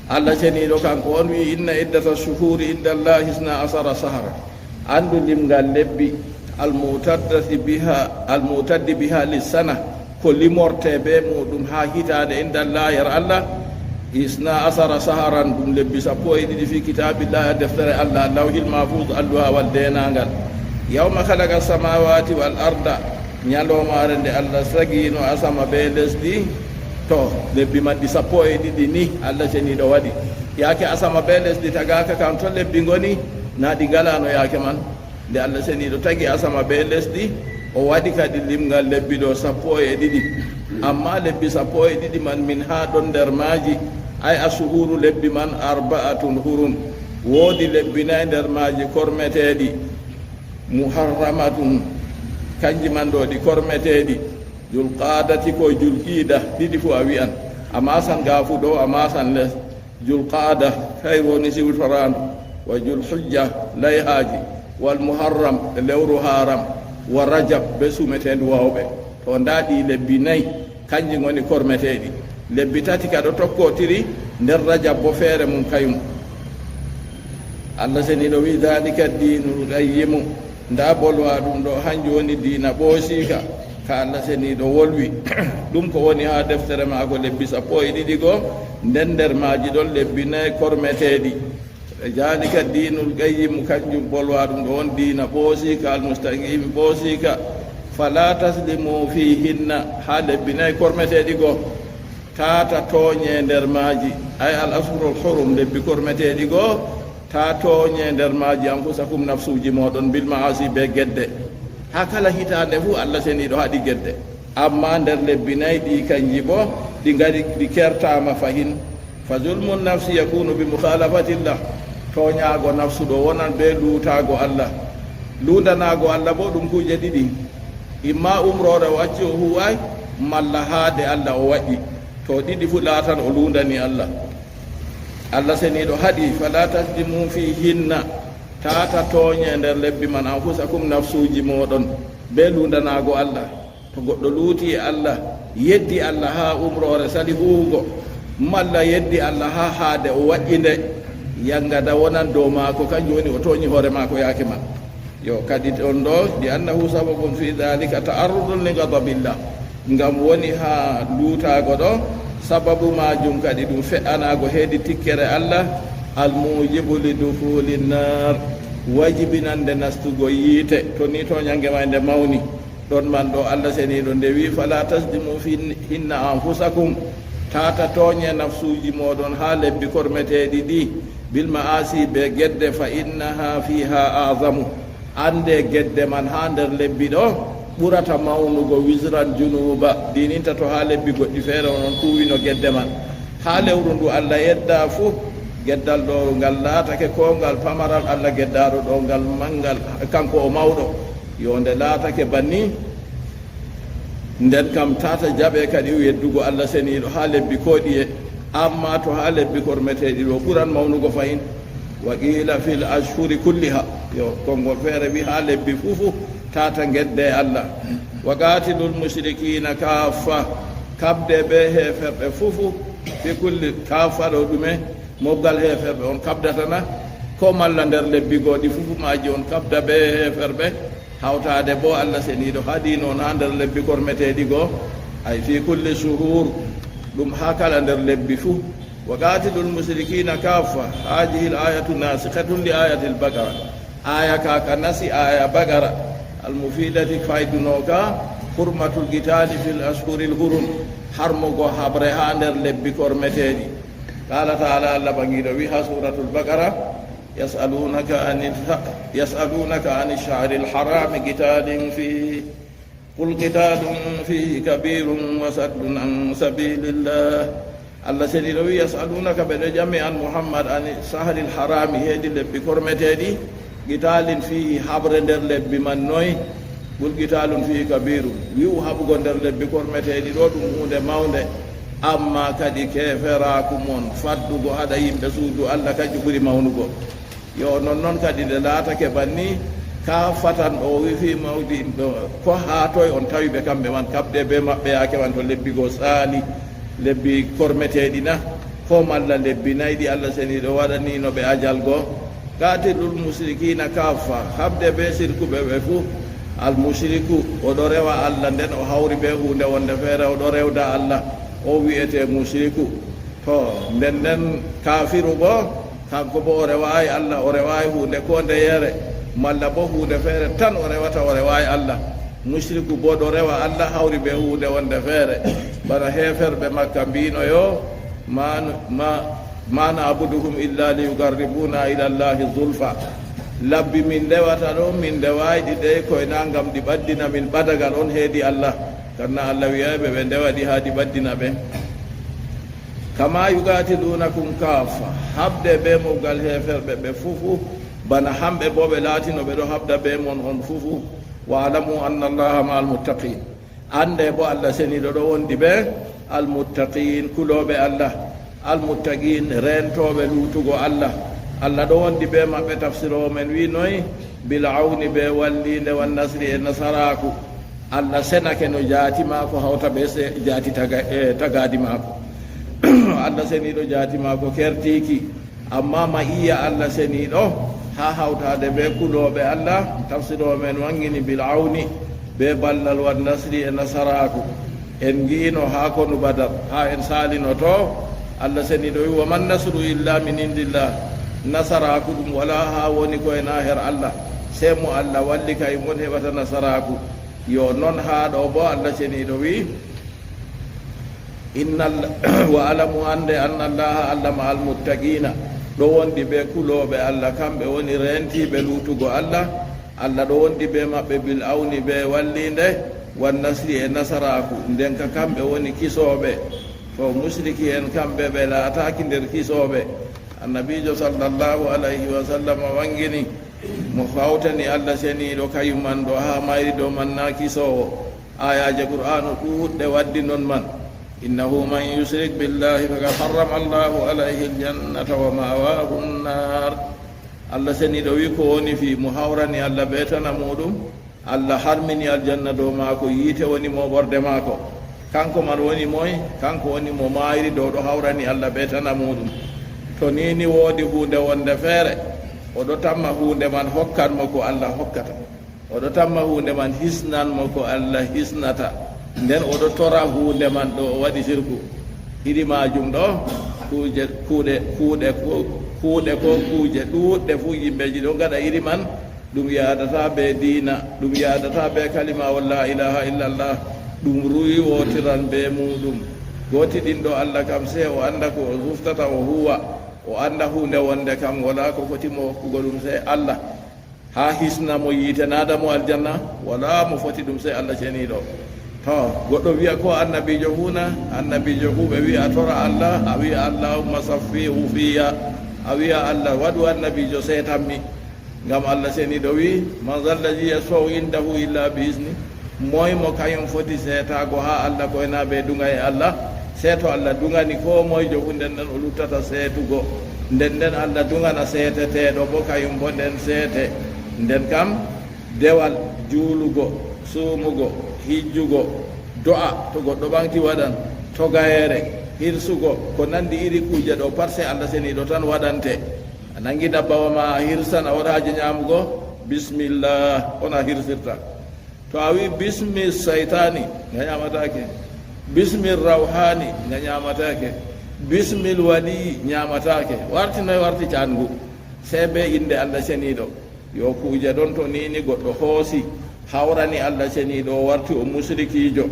Allah ceniiɗo kanko on wi'i, inna iddata shuhuri inda Allahi isna asara sahara. Anndu limngal lebbi almutaddati biha, almutaddi biha lissana, ko limorte be muɗum haa hitaande inda Allahi yer Allah, isna asara saharan, ɗum lebbi sappo e ɗiɗi fi kitabillahi, deftere Allah, lawhil mahfuz, alluhawal deenangal. Yawma khalaqa samawati wal arda, ñalawmaare nde Allah sagino asama be lesdi, to, lebbi man ɗi sappo e ɗiɗi ni Allah ceniiɗo waɗi. Yaake asama be lesdi tagaaka kam, to lebbi ngoni? Na ɗi ngalaano yaake man? Nde Allah ceniiɗo tagi asama be lesdi, o waɗi kadi limngal lebbi ɗo sappo e ɗiɗi. Amma lebbi sappo e ɗiɗi man, min haa ɗon nder maaji, ay a suhuru lebbi man, arba'atun hurum. Woodi lebbi nayi nder maaji kormeteeɗi, muharramatun, kanji man ɗo ɗi kormeteeɗi. Julqaadati ko julqiida, ɗiɗi fuu a wi'an. A maasan gaafu ɗo, a maasan les. Julqaada, kayru woni siwtoraandu, wa julhijja, layhaaji, Wal muharram, lewru haram, wa rajab, be sumeteendu wawɓe. To ndaa ɗi lebbi nayi, kanji ngoni kormeteeɗi. Lebbi tati ka ɗo tokkotiri nder rajab bo feere mum kayum. Allah seniiɗo wi, "Dhalika diinul qayyimu." Ndaa bolwa ɗum ɗo, hanjum woni diina ɓoosiika, ka Allah seniiɗo wolwi. Ɗum ko woni haa deftere maako lebbi sappo e ɗiɗi go, nden nder maaji ɗon lebbi nayi kormeteeɗi. Dhalika diinul qayyimu, kanjum bolwa ɗum ɗo on diina ɓoosiika, al mustaqim ɓoosiika. Fala tazlimu fihinna, haa lebbi nayi kormeteeɗi go. Taata tooñe nder maaji, ay al ashhurul hurum, lebbi kormeteeɗi goo, taa tooñe nder maaji anfusakum, nafsuuji mooɗon, bil ma'asi, bee gedde. Haa kala hitaande fuu, Allah seniiɗo haɗi gedde. Ammaa nder lebbi nayi ɗi, kanji boo, ɗi ngari, ɗi kertaama fahin. Fa zulmun nafsi yakunu bi mukhalafatillah. Tooñaago nafsu ɗo wonan bee luutaago Allah. Luundanaago Allah boo ɗum kuuje ɗiɗi. Imma umroore o acci o huuwaay, malla haade Allah o waɗi. To ɗiɗi fuu laatan o luundani Allah. Allah seniiɗo haɗi, "Fala tazlimu fihinna." Taata tooñe nder lebbi man anfusakum, nafsuuji mooɗon, bee luundanaago Allah. To goɗɗo luuti e Allah, yeddi Allah haa umroore sali huuwugo, malla yeddi Allah haa haade o waɗi nde, yangada wonan dow maako, kanjum woni o tooñi hoore maako yaake man. Yo, kadi on ɗo, li annahu sababun fi dhalika ta'arrudun li ghadabillah. Ngam woni haa luutaago ɗo, sababu maajum kadi ɗum fe'anaago heedi tikkere Allah, al mujibu li dukhulin nar, wajibinande nastugo yiite, to ni tooñange ma nde mawni. Ɗon man ɗo Allah seniiɗo nde wi, "Fala tazlimu fihinna anfusakum." Taata tooñe nafsuuji mooɗon haa lebbi kormeteeɗi ɗi, bil ma'asi, bee gedde, fa innaha fiha a'zamu. Annde gedde man haa nder lebbi ɗo ɓurata mawnugo wizran junuba, diininta to haa lebbi goɗɗi feere on, on kuwino gedde man. Haa lewru ndu Allah yedda fuu, geddal ɗo ngal laatake ko ngal pamaral, Allah geddaaɗo ɗo ngal mangal, kanko o mawɗo. Yo nde laatake banni, nden kam tata jaɓe kadi yeddugo Allah seniiɗo haa lebbi ko ɗiye, amma to haa lebbi kormeteeɗi ɗo ɓuran mawnugo fahin. Wa qila fil ashhuri kulliha. Yo, konngol feere wi haa lebbi fuu fuu tata gedde Allah. Wa qatilul mushrikina kaffa. Kaɓde be heeferɓe fuu fuu, fi kulli, kaffa ɗo ɗume? Moggal heeferɓe on kaɓdata na? Ko malla nder lebbi goo ɗi fuu fuu maaji on kaɓda be heeferɓe? Hawtaade boo Allah seniiɗo haɗi noon haa nder lebbi kormeteeɗi goo, ay fi kulli shuhur, ɗum haa kala nder lebbi fuu. Wa qatilul mushrikina kaffa, hadhihi al-ayatu nasikhatun li ayati al-Baqara. Aya ka, ka nasi aya Baqara, al-mufidati, faydunooka, hurmatul qitali fil ashhuril hurum, harmugo haɓre haa nder lebbi kormeteeɗi. Qala ta'ala, Allah Ɓaŋiiɗo wi haa suratul Baqara, يسألونك عن الش-، يسألونك عن الشهر الحرام قتال فيه، قل قتال فيه كبير وصد عن سبيل الله. Allah seniiɗo wi, "Yas'alunaka", ɓe ɗo ƴami an Muhammad, "ani shahril harami", heedi lebbi kormeteeɗi, "qitalin fihi", haɓre nder lebbi man noy? "Qul qitalun fihi kabirun", wi'u haɓugo nder lebbi kormeteeɗi ɗo ɗum huunde mawnde, amma kadi keeferaaku mon, faddugo haɗa yimɓe suudu Allah, kanjum ɓuri mawnugo. Yo, nonnon kadi nde laatake banni, ka fatan ɗo wi fii mawdi ɗo, ko haa toy on tawi ɓe kamɓe man, kaɓde be maɓɓe yaake man to lebbi goo saali, lebbi kormeteeɗi na, ko malla lebbi nayi ɗi Allah seniiɗo waɗaniino ɓe ajal goo? Qatilul mushrikina kaffa, haɓde be sirkuɓe ɓe fuu. Al mushriku, o ɗo rewa Allah, nden o hawri be huunde wonde feere, o ɗo rewda Allah, o wi'ete mushriku. To, nden nden kaafiru boo, kanko boo o rewaayi Allah, o rewaayi huunde koo ndeyere, malla boo huunde feere tan o rewata, o rewaayi Allah. Mushriku boo ɗo rewa Allah hawri bee huunde wonde feere. Bana heeferɓe Makka mbiino yo, "Ma, ma, ma na'buduhum illa liyuqarribuna ila Allahi zulfa." Labbi min ndewata ɗo, min ndewaayi ɗi dey koy na ngam ɗi ɓaddina min ɓadagal on heedi Allah. Kanna Allah wi'aay ɓe ɓe ndewa ɗi haa ɗi ɓaddina ɓe. Kama yugatilunakum kaffa, haɓde be mowgal heeferɓe ɓe fuu fuu, bana hamɓe boo ɓe laatino ɓe ɗo haɓda be mon on fuu fuu. Wa'lamu anna Allaha ma'al muttaqin. Annde boo Allah seniiɗo ɗo wondi be almuttaqin, kulooɓe Allah. Almuttaqin, reentooɓe luutugo Allah. Allah ɗo wondi bee maɓɓe, tafsiroowo men wi'i noy? Bil awni, bee walliinde, wan nasri, e nasaraaku. Allah senake no jaati maako hawta bee se-, jaati taga-, e tagaadi maako. Allah seniiɗo jaati maako kertiiki. Ammaa ma'iya Allah seniiɗo haa hawtaade bee kulooɓe Allah, tafsiroowo men waŋgini bil awni, bee ballal, wan nasri, e nasaraaku. En ngi'ino haa konu Badar, haa en saalino to, Allah seniiɗo wi'i, "Wa man nasru illa min indillah." Nasaraaku ɗum walaa haa woni ko e naa her Allah, sey mo Allah walli, kayum on heɓata nasaraaku. Yo non haa ɗo boo Allah seniiɗo wi'i, "Innal-, wa alamu, annde, anna Allaha, Allah, ma'al muttaqiina, ɗo wondi bee kulooɓe Allah, kamɓe woni reentiiɓe luutugo Allah. Allah ɗo wondi bee maɓɓe bil awni, bee walliinde, wan nasri, e nasaraaku, nden ka kamɓe woni kisooɓe." To musriki'en, kamɓe ɓe laataaki nder kisooɓe. Annabiijo sallallahu alayhi wa sallam waŋgini, mo hawtani Allah seniiɗo kayum man ɗo haa mayri ɗo man naa kisoowo. Aayaaje Qur'aanu ɗuuɗɗe waddi non man. "Innahu man yushrik billahi faqad harrama Allahu alayhi aljannata wa ma'wahu nnar." Allah seniiɗo wi'i, ko woni fii mo hawrani Allah bee tana muuɗum, Allah harmini aljanna dow maako, yiite woni mooɓorde maako. Kanko man woni moy? Kanko woni mo maayri dow ɗo hawrani Allah bee tana muuɗum. To nii ni woodi huunde wonde feere, o ɗo tamma huunde man hokkan mo ko Allah hokkata. O ɗo tamma huunde man hisnan mo ko Allah hisnata. Nden o ɗo tora huunde man ɗo o waɗi sirku. Iri maajum ɗo, kuuje, kuuɗe, kuuɗe, ku-, kuuɗe ko kuuje ɗuuɗɗe fuu yimɓeeji ɗo ngaɗa iri man, ɗum yaadataa bee diina, ɗum yaadataa bee kalimawol laa ilaaha illallah, ɗum ruuyi wootiran bee muuɗum. Gootiɗinɗo Allah kam, sey o annda ko o suftata, o huuwa, o annda huunde wonde kam, walaa ko foti mo hokkugo ɗum sey Allah. Haa hisna mo yiite, naada mo aljanna, walaa mo foti ɗum sey Allah ceniiɗo. To, goɗɗo wi'a ko annabiijo huuna, annabiijo huuɓe wi'a tora Allah, a wi'a, "Allahumma saffihu fiyya." A wi'a, "Allah, waɗu annabiijo seetanmi." Ngam Allah seniiɗo wi'i, "Man zal ladhi yashfa'u indahu illa bi izni." Moy mo kayum foti seetaago haa Allah ko e naa bee duŋa e Allah? Sey to Allah duŋani koo moyjo fuu, nden nden o luttata seetugo. Nden nden Allah duŋana seeteteeɗo boo, kayum boo nden seete. Nden kam, dewal, juulugo, suumugo, hijjugo, do'a, to goɗɗo ɓaŋgti waɗan, togayeere, hirsugo, ko nanndi iri kuuje ɗo pat, sey Allah seniiɗo tan waɗante. A naŋgi ndabbawa ma, a hirsan, a waɗa haaje nyaamugo, bismillah, on a hirsirta. To a wi'i, "Bismi saytaani," nga nyaamataake. "Bismi rawhaani," nga nyaamataake. "Bismil walii," nyaamataake. Warti noy warti caangu. Sey bee innde Allah ceniiɗo. Yo kuuje ɗon, to nii ni goɗɗo hoosi, hawrani Allah ceniiɗo, o warti o musrikiijo.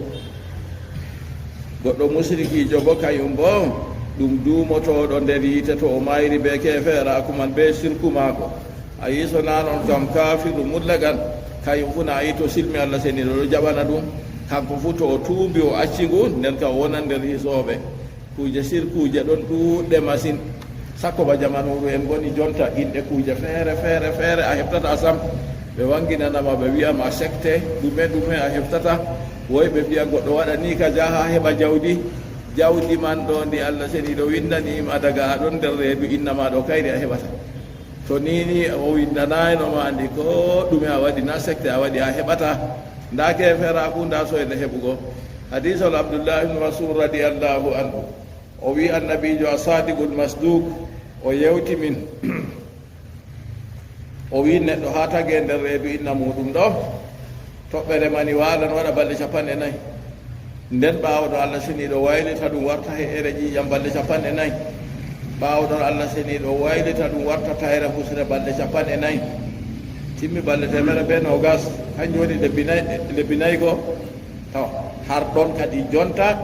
Goɗɗo musrikiijo boo, kayum boo, ɗum duumotooɗo nder yiite to o maayri bee keefeeraaku man, bee sirku maako. A yi'i, so naa non kam, kaafiru mutlaqan, kayum fuu, na a yi'i to silmi Allah seniiɗo ɗo jaɓana ɗum. Kanko fuu, to o tuubi, o acci ngu, nden kam o wonan nder hisooɓe. Kuuje sirkuuje ɗon ɗuuɗɗe masin. Sakko ba jamanuuru en ngoni jonta, inɗe kuuje feere, feere, feere a heɓtata sam. Ɓe waŋginana ma, ɓe wi'a ma sekte, ɗume, ɗume a heɓtata. Woy ɓe mbi'a goɗɗo waɗa ni kaja haa heɓa jawdi. Jawdi man ɗo ndi Allah seniiɗo windani ma daga a ɗon nder reedu inna ma ɗo, kayri a heɓata. To nii ni o windanaayno ma ndi ko ɗume a waɗi, na sekte a waɗi, a heɓata. Ndaa keeferaaku, ndaa soyde heɓugo. Hadiisol Abdullahi ibn Mas'ud radiyallahu anhu. O wi'i annabiijo as-Saadiqul Masduuq, o yewti min. O wi'i neɗɗo haa tagee nder reedu inna muuɗum ɗo, toɓɓere mani waalan waɗa balɗe cappanɗe nayi. Nden ɓaawo ɗon Allah seniiɗo waylita ɗum warta he'ere ƴiiƴam balɗe cappanɗe nayi. Ɓaawo ɗon Allah seniiɗo waylita ɗum warta tayre fusre balɗe cappanɗe nayi. Timmi balɗe teemere bee noogas, kanjum woni lebbi nayi, lebbi nayi go. To, har ɗon kadi jonta,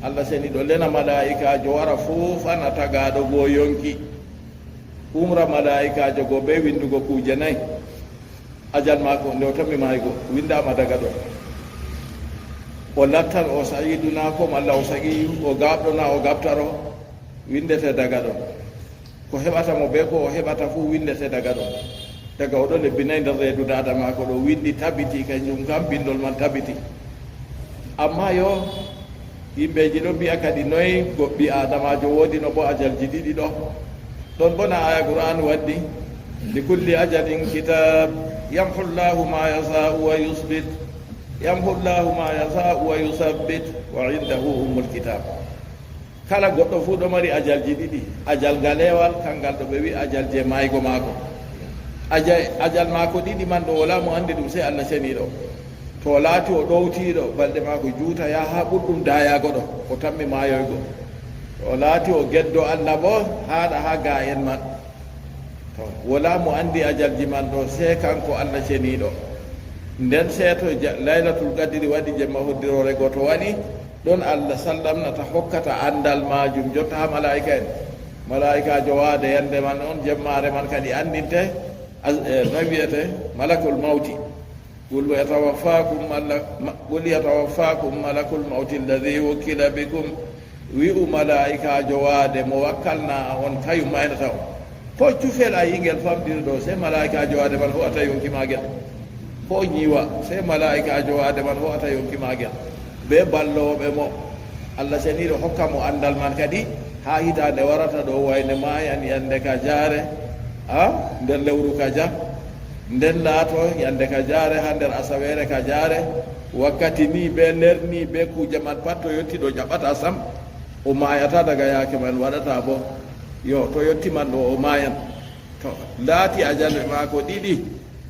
Allah seniiɗo lena malaa'ikaajo wara fuufana tagaaɗo go yonki. Umra malaa'ikaajo go bee windugo kuuje nayi. Ajal maako, nde o tammi maaygo, windaama daga ɗon. O lattan o sa'iiduna ko malla o saqiiyu, o gaaɓɗo na o gaaɓtaro, windete daga ɗon. Ko heɓata mo bee ko o heɓata fuu windete daga ɗon. Daga o ɗo lebbi nayi nder reedu daada maako ɗo, windi tabiti, kanjum kam bindol man tabiti. Ammaa yo, yimɓeeji ɗo mbi'a kadi, noy go-, ɓii Aadamaajo woodino boo ajalji ɗiɗi ɗo? Ɗon bona aya Qur'an waddi, "Li kulli ajalin kitab, yamhu Allahu ma yasha'u wa yuthbit, yamhu Allahu ma yasha'u wa yuthabbit, wa indahu ummul kitab." Kala goɗɗo fuu ɗo mari ajalji ɗiɗi, ajal ngalewal, kangal ɗo ɓe wi ajal je maaygo maako. Aja-, ajal maako ɗiɗi man ɗo wala mo andi ɗum sey Allah seniiɗo. To o laati o ɗowtiiɗo, balɗe maako juuta yaha haa ɓurɗum dayaago ɗo, o tammi maayoygo. To o laati o geddo Allah boo, haaɗa haa gaa'en man. To, wala mo andi ajalji man ɗo, sey kanko Allah ceniiɗo. Nden sey to ja-, Laylatul Qadri waɗi, jemma hoddiroore gooto waɗi, ɗon Allah sallamnata hokkata andal maajum jotta haa malaa'ika'en. Malaa'ikaajo waade yande man on, jemmaare man kadi andinte, as-, eh, no wi'ete, Malakul Mawti. Qul yatawaffakum mala-, ma-, qul yatawaffakum malakul mawti alladhi wukkila bikum. Wi'u malaa'ikaajo waade mo wakkalnaa on, kayum maynata on. Ko cufel a yi'i ngel famɗiri ɗo, sey malaa'ikaajo waade man ho'ata yonki maagel. Ko nyiwa, sey malaa'ikaajo waade man ho'ata yonki maagel. Bee ballooɓe mo, Allah seniiɗo hokka mo andal man kadi, haa hitaande warata ɗo, wayne maayan yande kajaare, a, nder lewru kaja. Nden laato yande kajaare haa nder asaweere kajaare, wakkati ni bee nder ni bee kuuje man pat, to yotti ɗo jaɓata sam, o maayata daga yaake man, waɗata boo. Yo, to yotti man ɗo o maayan. To laati ajalɓe maako ɗiɗi,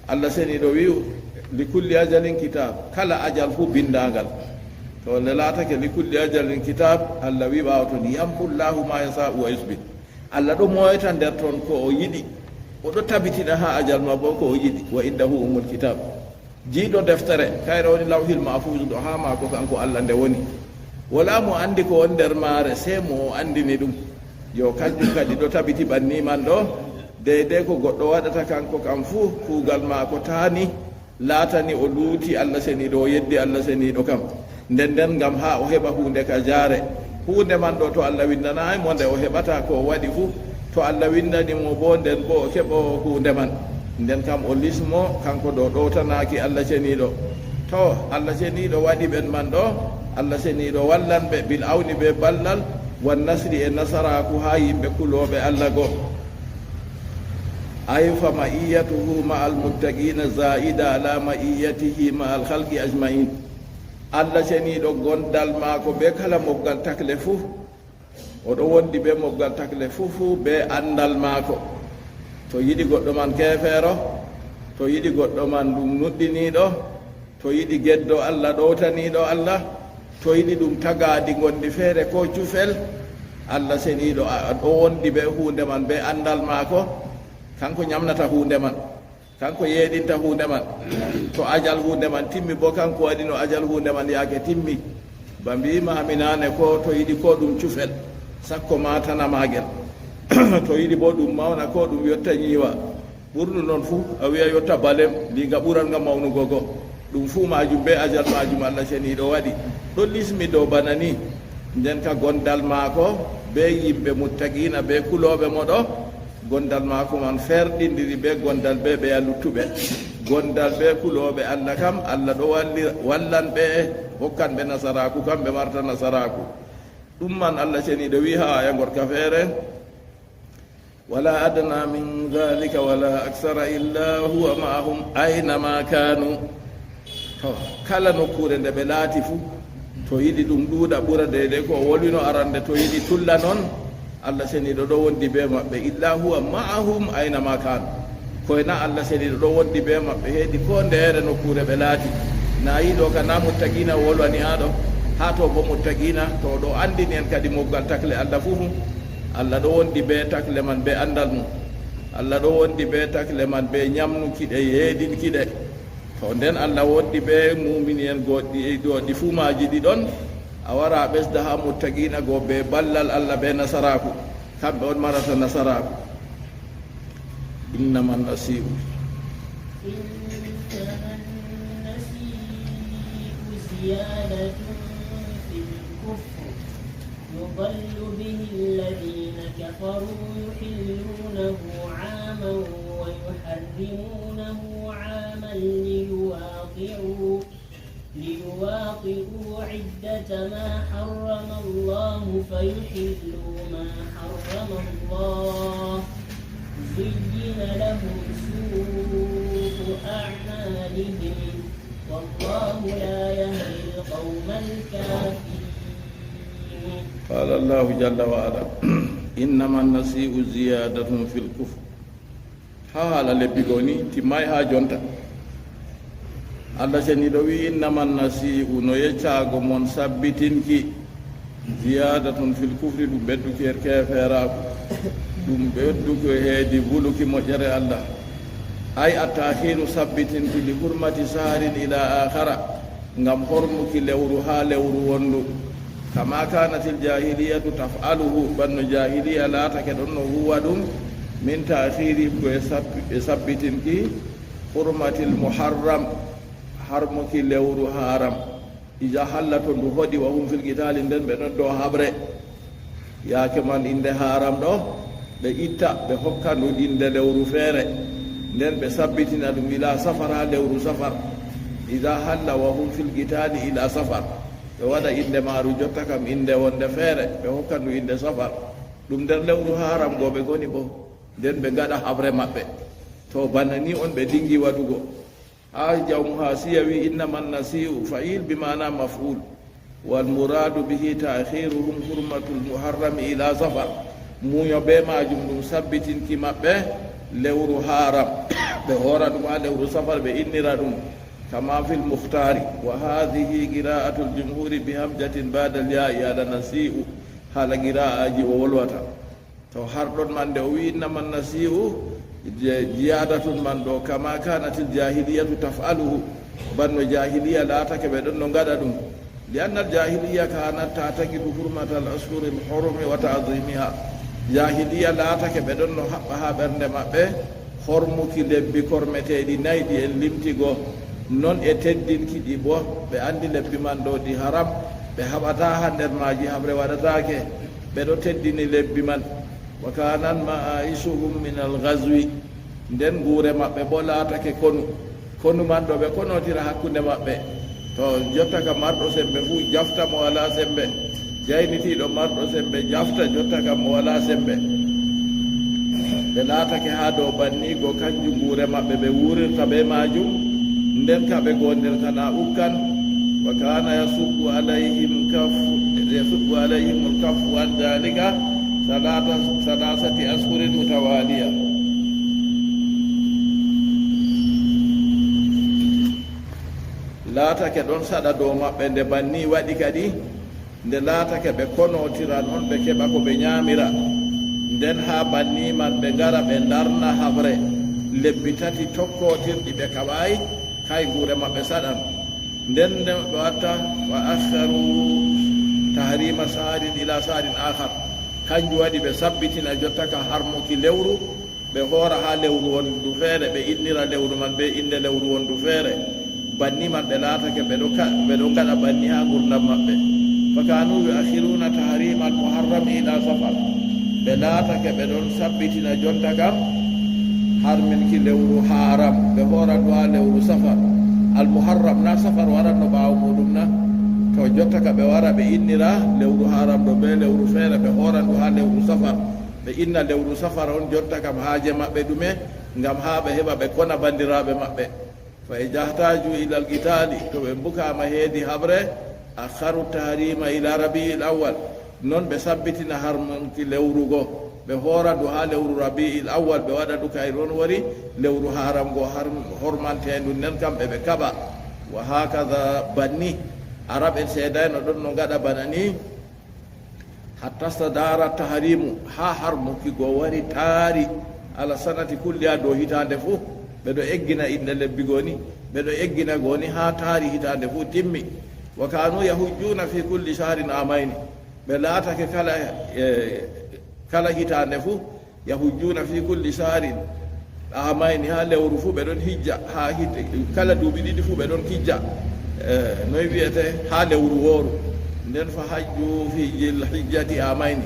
Allah seniiɗo wi'u, "Li kulli ajalin kitab," kala ajal fuu bindaangal. To nde laatake li kulli ajalin kitab, Allah wi'i ɓaawo ton, "Yamhu Allahu ma yasha'u wa yuthbit." Allah ɗo moyta nder ton ko o yiɗi. O ɗo tabitina haa ajal ma boo ko o yiɗi. "Wa indahu ummul kitab." Jiiɗo deftere, kayre woni Lawhil Mahfuuz ɗo haa maako kanko Allah nde woni. Wala mo andi ko woni nder maare, sey mo o andini ɗum. Yo, kanjum kadi ɗo tabiti banni man ɗo, deydey ko goɗɗo waɗata kanko kam fuu, kuugal maako taani laatani o luuti Allah seniiɗo, o yeddi Allah seniiɗo kam. Nden nden ngam haa o heɓa huunde kajaare. Huunde man ɗo, to Allah windanaay mo nde o heɓata ko o waɗi fuu, to Allah windani mo boo, nden boo o keɓo huunde man. Nden kam o lismo, kanko ɗo ɗowtanaaki Allah seniiɗo. To Allah seniiɗo waɗi ɓen man ɗo, Allah seniiɗo wallan ɓe bil awni bee ballal, wan nasri e nasaraaku haa yimɓe kulooɓe Allah go. Ay fa ma'iyyatuhu ma'al muttaqina za'ida ala ma'iyyatihi ma'al khalqi ajma'in. Allah seniiɗo gondal maako bee kala moggal takle fuu. O ɗo wondi bee moggal takle fuu fuu bee andal maako. To yiɗi goɗɗo man keefeero, to yiɗi goɗɗo man ɗum nuɗɗiniiɗo, to yiɗi geddo Allah, ɗowtaniiɗo Allah, to yiɗi ɗum tagaadi ngondi feere koo cufel, Allah seniiɗo a-, ɗo wondi bee huunde man bee andal maako. Kanko nyamnata huunde man. Kanko yeeɗinta huunde man. To ajal huunde man timmi boo, kanko waɗino ajal huunde man yaake timmi. Ba mbi'i maami naane, ko to yiɗi ko ɗum cufel, sakko ma tana maagel. To yiɗi boo ɗum mawna, ko ɗum yotta nyiiwa. Ɓurnu non fuu, a wi'a yotta balem, ndi nga ɓuran nga mawnugo go. Ɗum fuu maajum bee ajal maajum Allah seniiɗo waɗi. Ɗon lismi dow bana ni. Nden ka gondal maako bee yimɓe muttaqiina, bee kulooɓe mo ɗo, gondal maako man ferɗindiri bee gondal bee ɓeya luttuɓe. Gondal bee kulooɓe Allah kam, Allah ɗo walli-, wallan ɓe, hokkan ɓe nasaraaku kam, ɓe marta nasaraaku. Ɗum man Allah seniiɗo wi'i haa aya gorka feere, "Wala adna min dhalika wala aksara illa huwa ma'ahum aina ma kanu." To, kala nokkuure nde ɓe laati fuu, to yiɗi ɗum ɗuuɗa ɓura deydey ko o wolwino arande, to yiɗi tulla non, Allah seniiɗo ɗo wondi bee maɓɓe, "Illa huwa ma'ahum aina ma kanu." Koyna Allah seniiɗo ɗo wondi bee maɓɓe heedi koo ndeere nokkuure ɓe laati. Na yiɗo ka na muttaqiina wolwani haa ɗo, haa to boo muttaqiina, to o ɗo anndini en kadi moggal takle Allah fuu. Allah ɗo wondi bee takle man bee anndal mum. Allah ɗo wondi bee takle man bee nyamnuki ɗe, yeeɗinki ɗe. To nden Allah wondi bee muumini en goɗɗi, ɗo ɗi fuu maaji ɗi ɗon, a wara a ɓesda haa muttaqiina go bee ballal Allah bee nasaraaku. Kamɓe on marata nasaraaku. إنما النسيء إنما النسيء زيادة في الكفر يضل به الذين كفروا يحلونه عاما ويحرمونه عاما ليواطئوا ليواطئوا عدة ما حرم الله فيحلوا ما حرم الله زين لهم سوء أعمالهم والله لا يهدي القوم الكافرين. قال الله جل وعلا: إنما النسيء زيادة في الكفر. Haa haala lebbi goo ni timmaay haa jonta. Allah Ceniiɗo wi'i: "Innama nasi'u", no yeccaago mon sabbitinki, "ziyaadatun fil kufri", ɗum ɓedduki her keefeeraaku, ɗum ɓedduki heedi buluki moƴƴere Allah. Ay, at-ta'khiru, sabbitinki, "li hurmati sahrin ila akhara", ngam hormuki lewru haa lewru wondu. Kama kanatil jahiliyatu taf'aluhu, banno jahiliya laatake ɗon no huwa ɗum, min ta'khiri, ko e sabbi-, e sabbitinki hurmatil muharram, harmuki lewru haram. Iza halla, to ndu hoɗi, wa hum fil qitali, nden ɓe ɗon dow haɓre. Yaake man innde haram ɗo, ɓe itta, ɓe hokka ndu innde lewru feere. Nden ɓe sabbitina ɗum ila safar, haa lewru safar. Iza halla wa hum fil qitali ila safar. Ɓe waɗa innde maaru jotta kam innde wonde feere, ɓe hokka ndu innde safar. Ɗum nder lewru haram go ɓe ngoni bo. Nden ɓe ngaɗa haɓre maɓɓe. To bana ni on ɓe dingi waɗugo. Haa jawmu haasiya wi: "Innama nasi'u", fa'il bi ma'ana maf'ul. Wal muradu bihi ta'khiruhum hurmatul muharrami ila safar. Muuyo be maajum ɗum sabbitinki maɓɓe lewru haram. Ɓe hoora ɗum haa lewru safar, ɓe innira ɗum. Kama fil mukhtari. Wa hadhihi qira'atul jumhuri bi hamjatin ba'da al-ya'i ala nasi'u. Haala qira'aji o wolwata. To har ɗon man nde o wi'i: "Innama nasi'u", je-, ziyaadatun man ɗo, "kama kanatil jahiliyatu taf'aluhu", banno jahiliya laatake ɓe ɗon no ngaɗa ɗum. "Li annal jahiliya kanat ta'taqidu hurmatal ashhuril hurumi wa ta'zimiha". Jahiliya laatake ɓe ɗon no haɓɓa haa ɓernde maɓɓe hormuki lebbi kormeteeɗi nayi ɗi en limti go, non e teddinki ɗi bo. Ɓe anndi lebbi man ɗo ɗi haram, ɓe haɓata haa nder maaji haɓre waɗataake, ɓe ɗo teddini lebbi man. Wa kanat ma'aishuhum min al-ghazwi. Nden nguure maɓɓe bo laatake konu. Konu man ɗo ɓe konotira hakkunde maɓɓe. To jotta ka marɗo sembe fuu jafta mo walaa sembe. Jaynitiiɗo marɗo sembe jafta jotta ka mo walaa sembe. Ɓe laatake haa dow banniigo kanjum nguure maɓɓe ɓe wuurirta bee maajum. Nden ka ɓe goondirtana ukkan. Wa kana yasubbu alayhim kaf-, yasubbu alayhim al-kaffu an dhalika salata, salasati ashhurin mutawaliya. Laatake ɗon saɗa dow maɓɓe nde banni waɗi kadi, nde laatake ɓe konootira non ɓe keɓa ko ɓe nyaamira. Nden haa banni man ɓe ngara ɓe ndarna haɓre lebbi tati tokkootirɗi ɓe kaɓaay, kay nguure maɓɓe saɗan. Nden nde ɓe watta, wa akharu tahrima sahrin ila sahrin akhar. Kanjum waɗi ɓe sabbitina jotta ka harmuki lewru, ɓe hoora haa lewru wondu feere, ɓe innira lewru man bee innde lewru wondu feere. Banni man ɓe laatake ɓe ɗo ka-, ɓe ɗo ngaɗa banni haa ngurdam maɓɓe. Fakanu yu'akhiruna tahrimal muharram ila safar. Ɓe laatake ɓe ɗon sabbitina jonta kam harminki lewru haram, ɓe hoora ndu haa lewru safar. Al muharram na safar waranno ɓaawo muɗum na? To jotta ka ɓe wara ɓe innira lewru haram ɗo bee lewru feere, ɓe hoora ndu haa lewru safar. Ɓe inna lewru safar on jotta kam haaje maɓɓe ɗume? Ngam haa ɓe heɓa ɓe kona bandiraaɓe maɓɓe. Fa iza ihtaju ila al-qitali, to ɓe mbukaama heedi haɓre, akharu tahrima ila rabi'il awwal. Non ɓe sabbitina harmunki lewru go. Ɓe hoora ndu haa lewru rabi'il awwal, ɓe waɗa ndu kay ɗon wari lewru haram go har-, hormanteendu nden kam ɓe ɓe kaɓa. Wa hakaza banni. Arab en seedayno ɗon no ngaɗa bana ni. Hatta stadara tahrimu, haa harmuki go wari taari, ala sanati kulliha, dow hitaande fuu. Ɓe ɗo eggina innde lebbi go ni, ɓe ɗo eggina go ni haa taari hitaande fuu timmi. Wa kanu yahujjuna fi kulli shahrin amayni. Ɓe laatake kala, eh, kala hitaande fuu. Yahujjuna fi kulli shahrin amayni, haa lewru fuu ɓe ɗon hijja, haa hite, kala duuɓi ɗiɗi fuu ɓe ɗon kijja. Eh, noy wi'ete? Haa lewru wooru. Nden fa hajju fi zil hijjati amayni.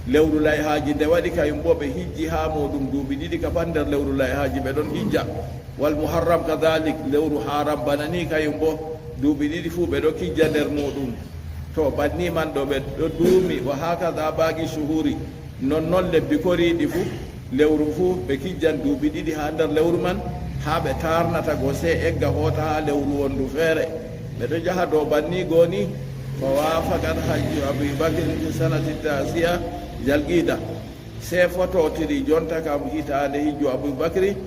Lewru layhaaji nde waɗi kayum boo ɓe hijji haa muuɗum duuɓi ɗiɗi, ka pat nder lewru layhaaji ɓe ɗon hijja. Wal muharram kadhalik, lewru haram bana ni kayum boo, duuɓi ɗiɗi fuu ɓe ɗo kijja nder muuɗum. To banni man ɗo ɓe ɗo duumi, wa hakaza baqi shuhuri, non non lebbi koriiɗi fuu, Lewru fuu ɓe kijjan duuɓi ɗiɗi haa nder lewru man, haa ɓe taarnata go, sey egga hoota haa lewru wondu feere. Ɓe ɗo jaha dow banni goo ni, fa waafaqat hajju Abi Bakrin fi sanati taasi'a Zulqa'da. Sey fototiri jonta kam hitaande hijju Abu Bakri,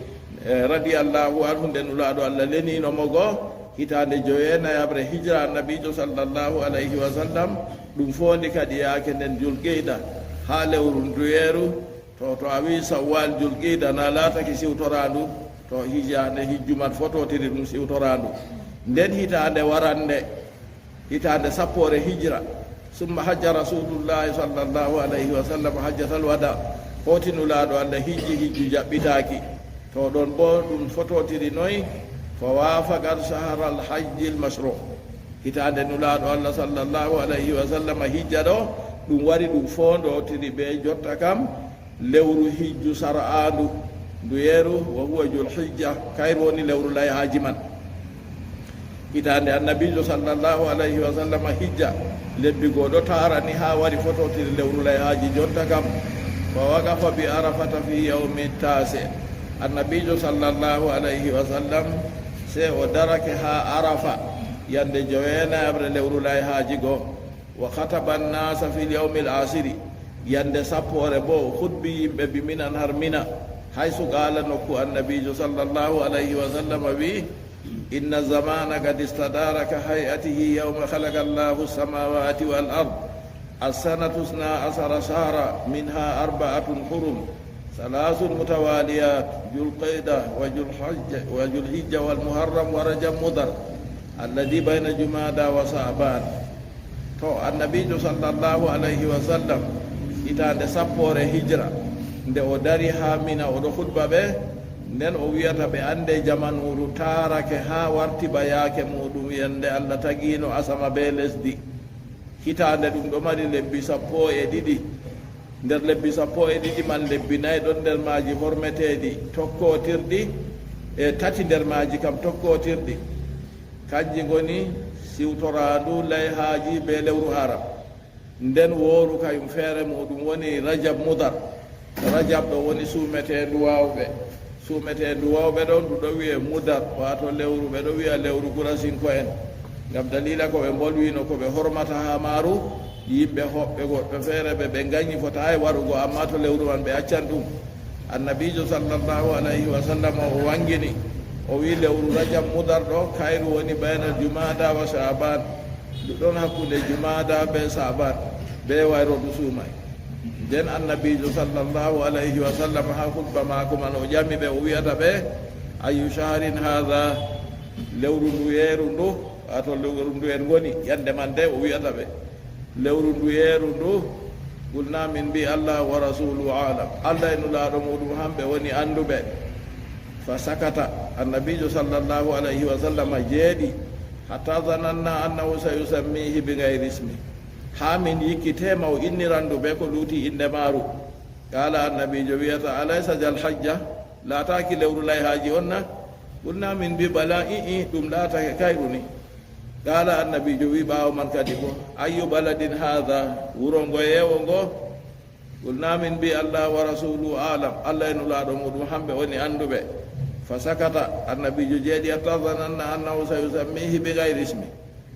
eh, radiyallahu anhu, nde Nulaaɗo Allah leniino mo go, hitaande jowenayaɓre hijra Annabiijo sallallahu alayhi wa sallam, ɗum foondi kadi yaake nden Zulqa'da, haa lewru nduyeeru, to, to a wi'i Sawwal, Zulqa'da na laatake siwtoraandu, to hitaande hijju man fototiri ɗum siwtoraandu. Nden hitaande warande, hitaande sappoore hijra, summa hajja Rasuulullaahi sallallahu alayhi wa sallam hajjatal wada, hooti Nulaaɗo Allah hijji hijju jaɓɓitaaki. To ɗon boo ɗum fototiri noy? Fa waafaqat shahral hajjil mashru'. Hitaande Nulaaɗo Allah sallallahu alayhi wa sallam hijja ɗo, ɗum wari ɗum foondotiri bee jotta kam, lewru hijju sar'aandu, nduyeeru, wa huwa Zulhijja, kayru woni lewru layhaaji man. Hitaande Annabiijo sallallahu alayhi wa sallam hijja, lebbi goo ɗo taarani haa wari fototiri lewru layhaaji jonta kam. Fa waqafa bi Arafata fi yawmi taasi'. Annabiijo sallallahu alayhi wa sallam sey o darake haa Arafa, yande jowenayaɓre lewru layhaaji go. Wa khataba an-nasa fil yawmil ashiri. Yande sappoore boo, o khutbi yimɓe bi Minan, har Mina. Haysu qala, nokku Annabiijo sallallahu alayhi wa sallam wi'i, "Inna zamana qad istadara ka hay'atihi yawma khalaqa Allahu as-samawati wal ard. As-sanatu isna ashara shahra, minha arba'atun hurum, thalathun mutawaliyat, Zulqa'da wa Zulhijja, wa Zulhijja wal Muharram wa Rajab Mudhar, alladhi bayna Jumada wa Sha'ban." To, Annabiijo sallallahu alayhi wa sallam, hitaande sappoore hijra, nde o dari haa Mina, o ɗo khutba ɓe, nden o wi'ata ɓe, "Annde, jamanuuru taarake haa warti ba yaake muuɗum, yande Allah tagiino asama bee lesdi." Hitaande ɗum ɗo mari lebbi sappo e ɗiɗi. Nder lebbi sappo e ɗiɗi man, lebbi nayi ɗon nder maaji hormeteeɗi, tokkootirɗi, e tati nder maaji kam tokkootirɗi. Kanji ngoni siwtoraandu layhaaji bee lewru Haram. Nden wooru kayum feere muuɗum woni Rajab Mudar. Rajab ɗo woni suumeteendu waawɓe. Suumeteendu waawɓe ɗon, ndu ɗo wi'e Mudar, waato lewru, ɓe ɗo wi'a lewru Gurasinko'en. Ngam daliila ko ɓe mbolwino, ko ɓe hormata haa maaru, yimɓe hoɓɓe goɗɗo feere ɓe, ɓe nganyi fotaay warugo, ammaa to lewru man ɓe accan ɗum. Annabiijo sallallahu alayhi wa sallam o wangini, o wi'i lewru Rajab Mudar ɗo, kayru woni bayna Jumada wa Sha'ban. Ndu ɗon hakkunde Jumada bee Sha'ban, bee wayro ndu suumay. Nden Annabiijo sallallahu alayhi wa sallam haa khutba maako man o ƴami ɓe, o wi'ata ɓe, "Ayyu shahrin hadha?" Lewru nduyeeru ndu, waato lewru nduyeeru ngoni, yande man de o wi'ata ɓe, "Lewru nduyeeru ndu?" Qulna, min mbi'i, "Allahu wa rasuluhu a'lam." Allah e Nulaaɗo muuɗum hamɓe woni annduɓe. Fa sakata, Annabiijo sallallahu alayhi wa sallam jeeɗi, hatta zananna annahu sayusammihi bi ghayri ismi. Haa min yikki teema o inniran ndu bee ko luuti innde maaru. Qaala, Annabiijo wi'ata, "Alaysa Zulhijja? Laataaki lewru layhaaji on na?" Qulna, min mbi'i, "Bala, i'i, ɗum laatake kayru ni." Qaala, Annabiijo wi'i ɓaawo man kadi boo, "Ayyu baladin hadha? Wuro ngoye wo ngo?" Qulna, min mbi'i, "Allahu wa rasuluhu a'lam." Allah e Nulaaɗo muuɗum hamɓe woni annduɓe. Fa sakata, Annabiijo jeeɗi, hatta zananna annahu sayusammihi bi ghayri ismi.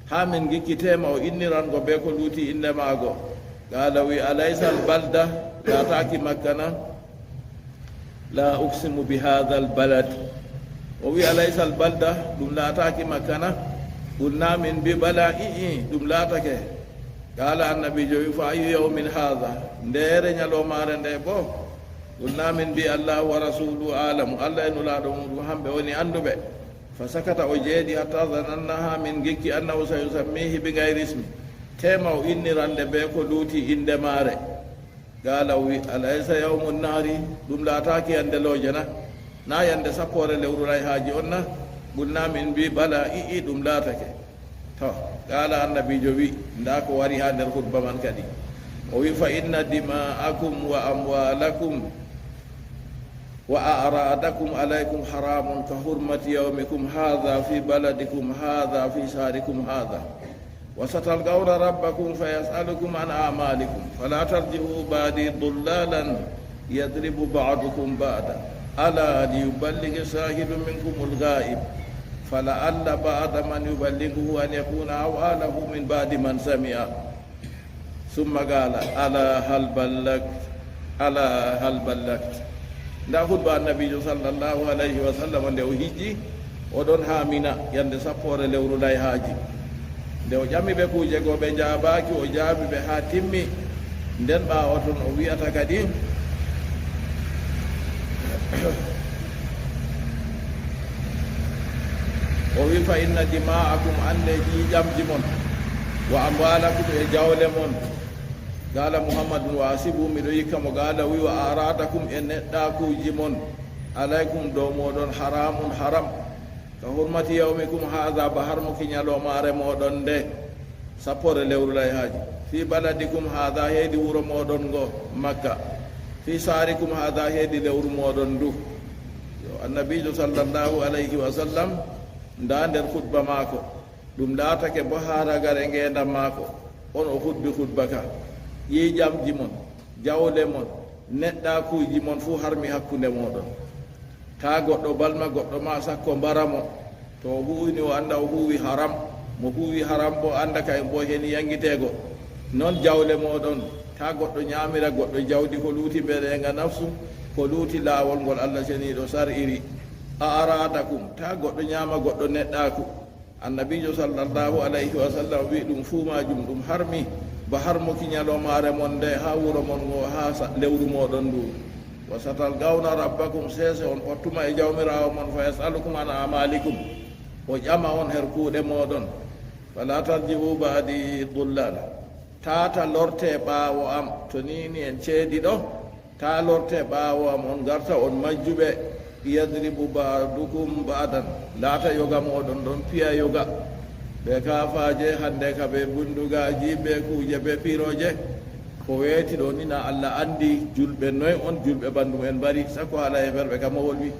Haa min ngikki teema o inniran ngo bee ko luuti innde maago. Qaala, o wi'i, "Alaysa al-balda? Laataaki Makka na?" "La uqsimu bi hadha al-balad." O wi'i, "Alaysa al-balda? Ɗum laataaki Makka na?" Qulna, min mbi'i, "Bala, i'i, ɗum laatake." Qaala, Annabiijo wi'i, "Fa ayyu yawmin hadha? Ndeere nyaloomaare nde boo?" Qulna, min mbi'i, "Allahu wa rasuluhu a'lamu." Allah e Nulaaɗo muuɗum hamɓe woni annduɓe. Fa sakata, o jeeɗi, hatta zananna, haa min ngikki, annahu sayusammihi bi ghayri ismi. Teema o inniran nde bee ko luuti innde maare. Qaala, o wi'i, "Alaysa yawmun nahri? Ɗum laataaki yande looje na? Na yande sappoore lewru layhaaji on na?" Qulna, min mbi'i, "Bala, i'i, ɗum laatake." To, qaala, Annabiijo wi'i, ndaa ko wari haa nder khutba man kadi. O wi'i, "Fa inna dima'akum wa amwalakum wa a'radakum alaykum haramun ka hurmati yawmikum hadha fi baladikum hadha fi shahrikum hadha. Wa satalqawna rabbakum fa yas'alukum an a'malikum. Fala tarji'u ba'di dhullalan يضرب بعضكم بعضا ألا ليبلغ الشاهد منكم الغائب فلعل بعض من يبلغه أن يكون أوعى له من بعض من سمعه ثم قال ألا هل بلغت ألا هل بلغت. Nda hutba annabiijo sallallahu alayhi wa sallam nde o hijji, o ɗon haa Mina, yande sappoore lewru layhaaji. Nde o ƴami ɓe kuuje goo, ɓe njaabaaki, o jaabi ɓe haa timmi. Nden ɓaawo ton o wi'ata kadi, o wi, "Fa inna dima'akum, annde ƴiiƴamji mon, wa amwalakum, e jawle mon." Qaala Muhammadun wa asibu, miɗo yikka mo, qaala, o wi, "Wa aradakum, e neɗɗaakuuji mon, alaykum, dow mooɗon, haramun, haram, ka hurmati yawmikum haadha, ba harmuki ñaloomaare mooɗon nde, sappoore lewru layhaaji, fi baladikum haadha, heedi wuro mooɗon ngo, Makka, fi saharikum haadha, heedi lewru mooɗon ndu." Yo Annabiijo sallallahu alayhi wa sallam, nda nder khutba maako, ɗum laatake bo haa ragare ngeendam maako, on o khutbi khutba ka, ƴiiƴamji mon, jawle mon, neɗɗaakuuji mon fuu harmi hakkunde mooɗon. Taa goɗɗo balma goɗɗo ma sakko mbara mo. To o huuwini, o annda o huuwi haram. Mo huuwi haram bo, annda kayum bo heni yangiteego. Non jawle mooɗon, taa goɗɗo nyaamira goɗɗo jawdi ko luuti mbeɗeeŋga nafsu, ko luuti laawol ngol Allah Ceniiɗo sar'iri. A aradakum, taa goɗɗo nyaama goɗɗo neɗɗaaku. Annabiijo sallallahu alayhi wa sallam wi'i ɗum fuu maajum ɗum harmi, ba harmuki nyaloomaare mon nde haa wuro mon ngo, haa sa-, lewru mooɗon ndu. Wa satalqawna rabbakum, seese on pottuma e Jawmiraawo mon, fa yas'alukum an a'malikum, o ƴama on her kuuɗe mooɗon. Fala tarji'u ba'di dullala. Tata lorte ɓaawo am, to ni ni en ceedi ɗo, ta lorte ɓaawo am, on ngarta on majjuɓe. Yadribu ba'dukum ba'dan, laata yoga mooɗon ɗon piya yoga. Ɓe kaafaaje hande ka, ɓe bundugaaji, ɓe kuuje, ɓe pirooje. Ko weeti ɗo ni na Allah andi julɓe noy on, julɓe banndum en mbari, sakko haala heferɓe ka mo wolwi.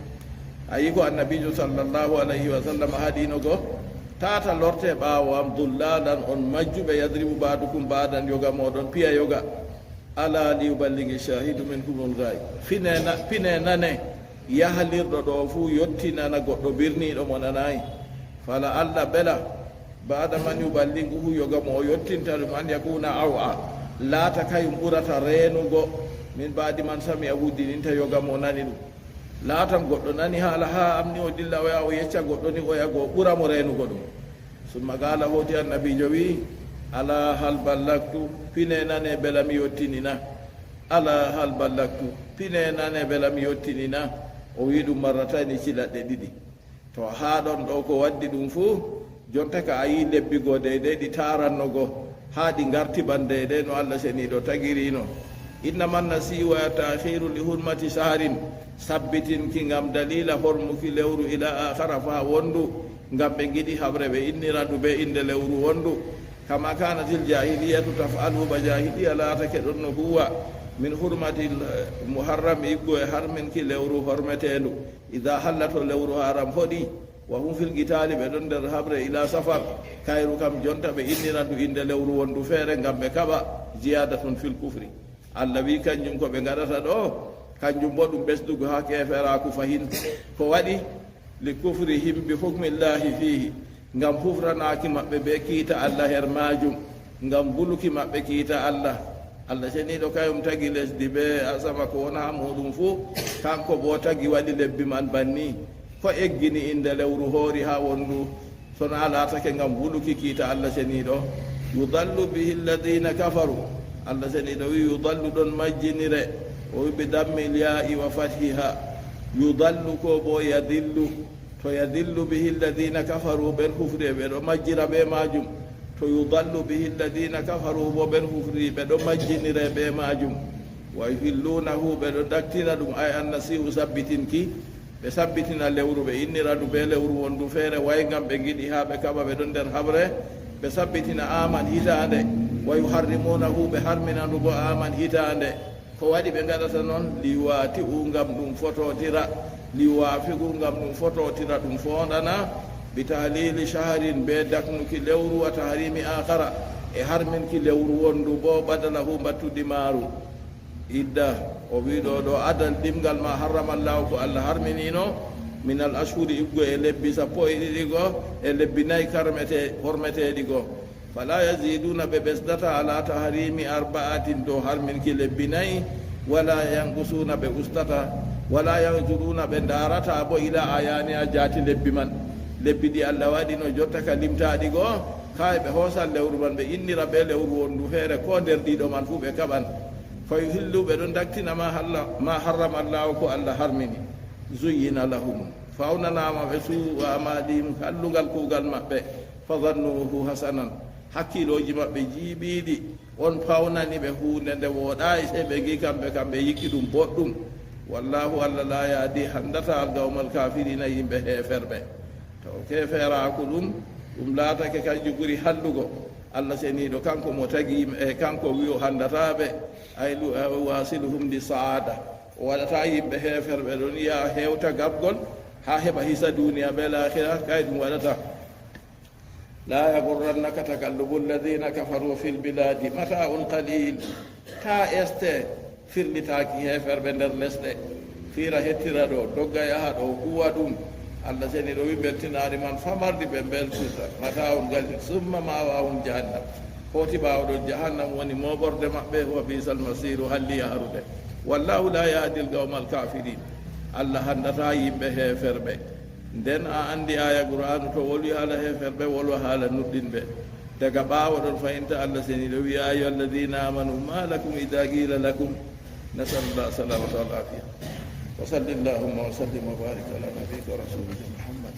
A yi ko Annabiijo sallallahu alayhi wa sallam haɗino go, tata lorte ɓaawo am dullalan, on majjuɓe, yadribu ba'dukum ba'dan, yoga mooɗon piya yoga. Ala li yuballigi shahidu minkumul ghaib. Fine na-, pine nane, yahalirɗo ɗo fuu yottinana goɗɗo birniiɗo mo nanayi. Fala Allah bela, ba'da man yuballiguhu, yoga mo o yottinta ɗum, an yakuna aw'a, laata kayum ɓurata reenugo, min ba'di man sami'a, huddininta yoga mo nani ɗum. Laatan goɗɗo nani haala haa am ni, o dilla o yaha o yecca goɗɗo ni, oya go ɓura mo reenugo ɗum. Summa qaala, hooti Annabiijo wi'i, "Alaa hal ballagtu? Pine nane, bela mi yottinina? Alaa hal ballagtu? Pine nane, bela mi yottinina?" O wi'i ɗum marratayni, cilaɗɗe ɗiɗi. To haa ɗon ɗo ko waddi ɗum fuu, jonta ka a yi lebbi goo deydey ɗi taaranno goo, haa ɗi ngarti ban deydey no Allah Ceniiɗo tagirino. Innama nasi'u wa ta'khiru li hurmati shahrin, sabbitinki ngam daliila hormuki lewru, ila akhara, faa wondu, ngam ɓe ngiɗi haɓre ɓe innira ndu bee innde lewru wondu. Kama kanatil jahiliyatu taf'alu, ba jahiliya laatake ɗon no huwa, min hurmatil, eh, muharram, iggo e harminki lewru hormeteendu. Idaa halla, to lewru haram hoɗi, wa hum fil qitaali, ɓe ɗon nder haɓre, ila safar, kayru kam jonta ɓe innira ndu innde lewru wondu feere ngam ɓe kaɓa, ziyaadatun fil kufri. Allah wi'i kanjum ko ɓe ngaɗata ɗo, kanjum bo ɗum ɓesdugo haa keeferaaku fahin. Ko waɗi? Li kufrihim bi hukmillaahi fiihi, ngam hufranaaki maɓɓe bee kiita Allah her maajum, ngam buluki maɓɓe kiita Allah. Allah Ceniiɗo kayum tagi lesdi bee asama, ko woni haa muuɗum fuu, kanko boo tagi waɗi lebbi man banni. Ko eggini innde lewru hoori haa wondu, so naa laatake ngam wuluki kiita Allah Ceniiɗo? Yudallu bihi alladina kafaru. Allah Ceniiɗo wi'i, yudallu ɗon majjinire, o wi'i bi dammil yaa'i wa fathiha. Yudallu ko boo yadillu. To yadillu bihi alladina kafaru, ɓen hufri ɓe ɗo majjira bee maajum. To yudallu bihi alladina kafaru boo, ɓen hufri ɓe ɗo majjinire bee maajum. Wa yuhillunahu, ɓe ɗo daktina ɗum, ay annasi'u, sabbitinki. Ɓe sabbitina lewru, ɓe innira ndu bee lewru wondu feere, way ngam ɓe ngiɗi haa ɓe kaɓa, ɓe ɗon nder haɓre. Ɓe sabbitina aman, hitaande, wa yuharrimunahu, ɓe harmina ndu boo aman, hitaande. Ko waɗi ɓe ngaɗata non? Liyuwati'u, ngam ɗum fototira, liyuwafiqu, ngam ɗum fototira, ɗum foonɗana, bi tahlili shahrin, bee daknuki lewru, wa tahrimi akhara, e harminki lewru wondu boo, badalahu, mbattudi maaru. Idda, o wi ɗo, ɗo adal ɗimngal ma harrama Allahu, ko Allah harminino, min al ashhuri, iggo e lebbi sappo e ɗiɗi go, e lebbi nayi karmete, hormeteeɗi go. Fala yaziduna, ɓe ɓesdata, ala tahrimi arba'atin, dow harminki lebbi nayi, wala yanqusuna, ɓe ustata, wala yanzuruna, ɓe ndarata bo ila ayaniha, jaati lebbi man. Lebbi ɗi Allah waɗino jotta ka limtaaɗi go, kay ɓe hoosan lewru man, ɓe innira be lewru wondu feere, ko nder ɗiɗo man fu ɓe kaɓan. Fa yuhillu, ɓe ɗon daktina ma halla-, ma harrama Allahu, ko Allah harmini. Zuyyina lahum, fawnanaama ɓe suu'u a'malihim, hallugal kuugal maɓɓe. Fa zannuhu hasanan, hakkiilooji maɓɓe jiiɓiiɗi, on pawnani ɓe huunde nde wooɗaay, sey ɓe ngi kamɓe kam ɓe yikki ɗum boɗɗum. Wallahu, Allah la yahdi, handata al qawmal kafirina, yimɓe heeferɓe. Taw keeferaaku ɗum, ɗum laatake kanjum ɓuri hallugo. Allah seniiɗo, kanko mo tagi yimɓe, e kanko wi'o handata ɓe, ay lu-, ay wasiluhum li saada. O waɗata yimɓe heeferɓe ɗon yaha hewta gabgol, haa heɓa hisa duniya be laakhira, kay ɗum waɗata. La yaghurrannaka taqallubu alladhina kafaru fil biladi, mata'un qalil. Ta este firlitaaki heeferɓe nder lesɗe. Fiira hettira ɗo, dogga yaha ɗo, huwa ɗum. Allah seniiɗo wi, beltinaari man famardi ɓe beltirta. Mata'un qalil, summa ma'wahum jahannam. Hooti ɓaawo ɗon, jahannam woni mooɓorde maɓɓe, wa bi'sal masiru, halli yaharude. Wallahu la yahdi al qawmal kafirin. Allah handata yimɓe heeferɓe. Nden a andi aya Qur'aanu to wolwi haala heeferɓe, wolwa haala nuɗɗinɓe. Daga ɓaawo ɗon fayinta Allah seniiɗo wi, ya ayyuha alladhina amanu ma lakum idha qila lakum, nasalullah salamata wal afiya. Wa salli allahumma wa sallim wa barik ala nabiyyika wa rasulika Muhammad.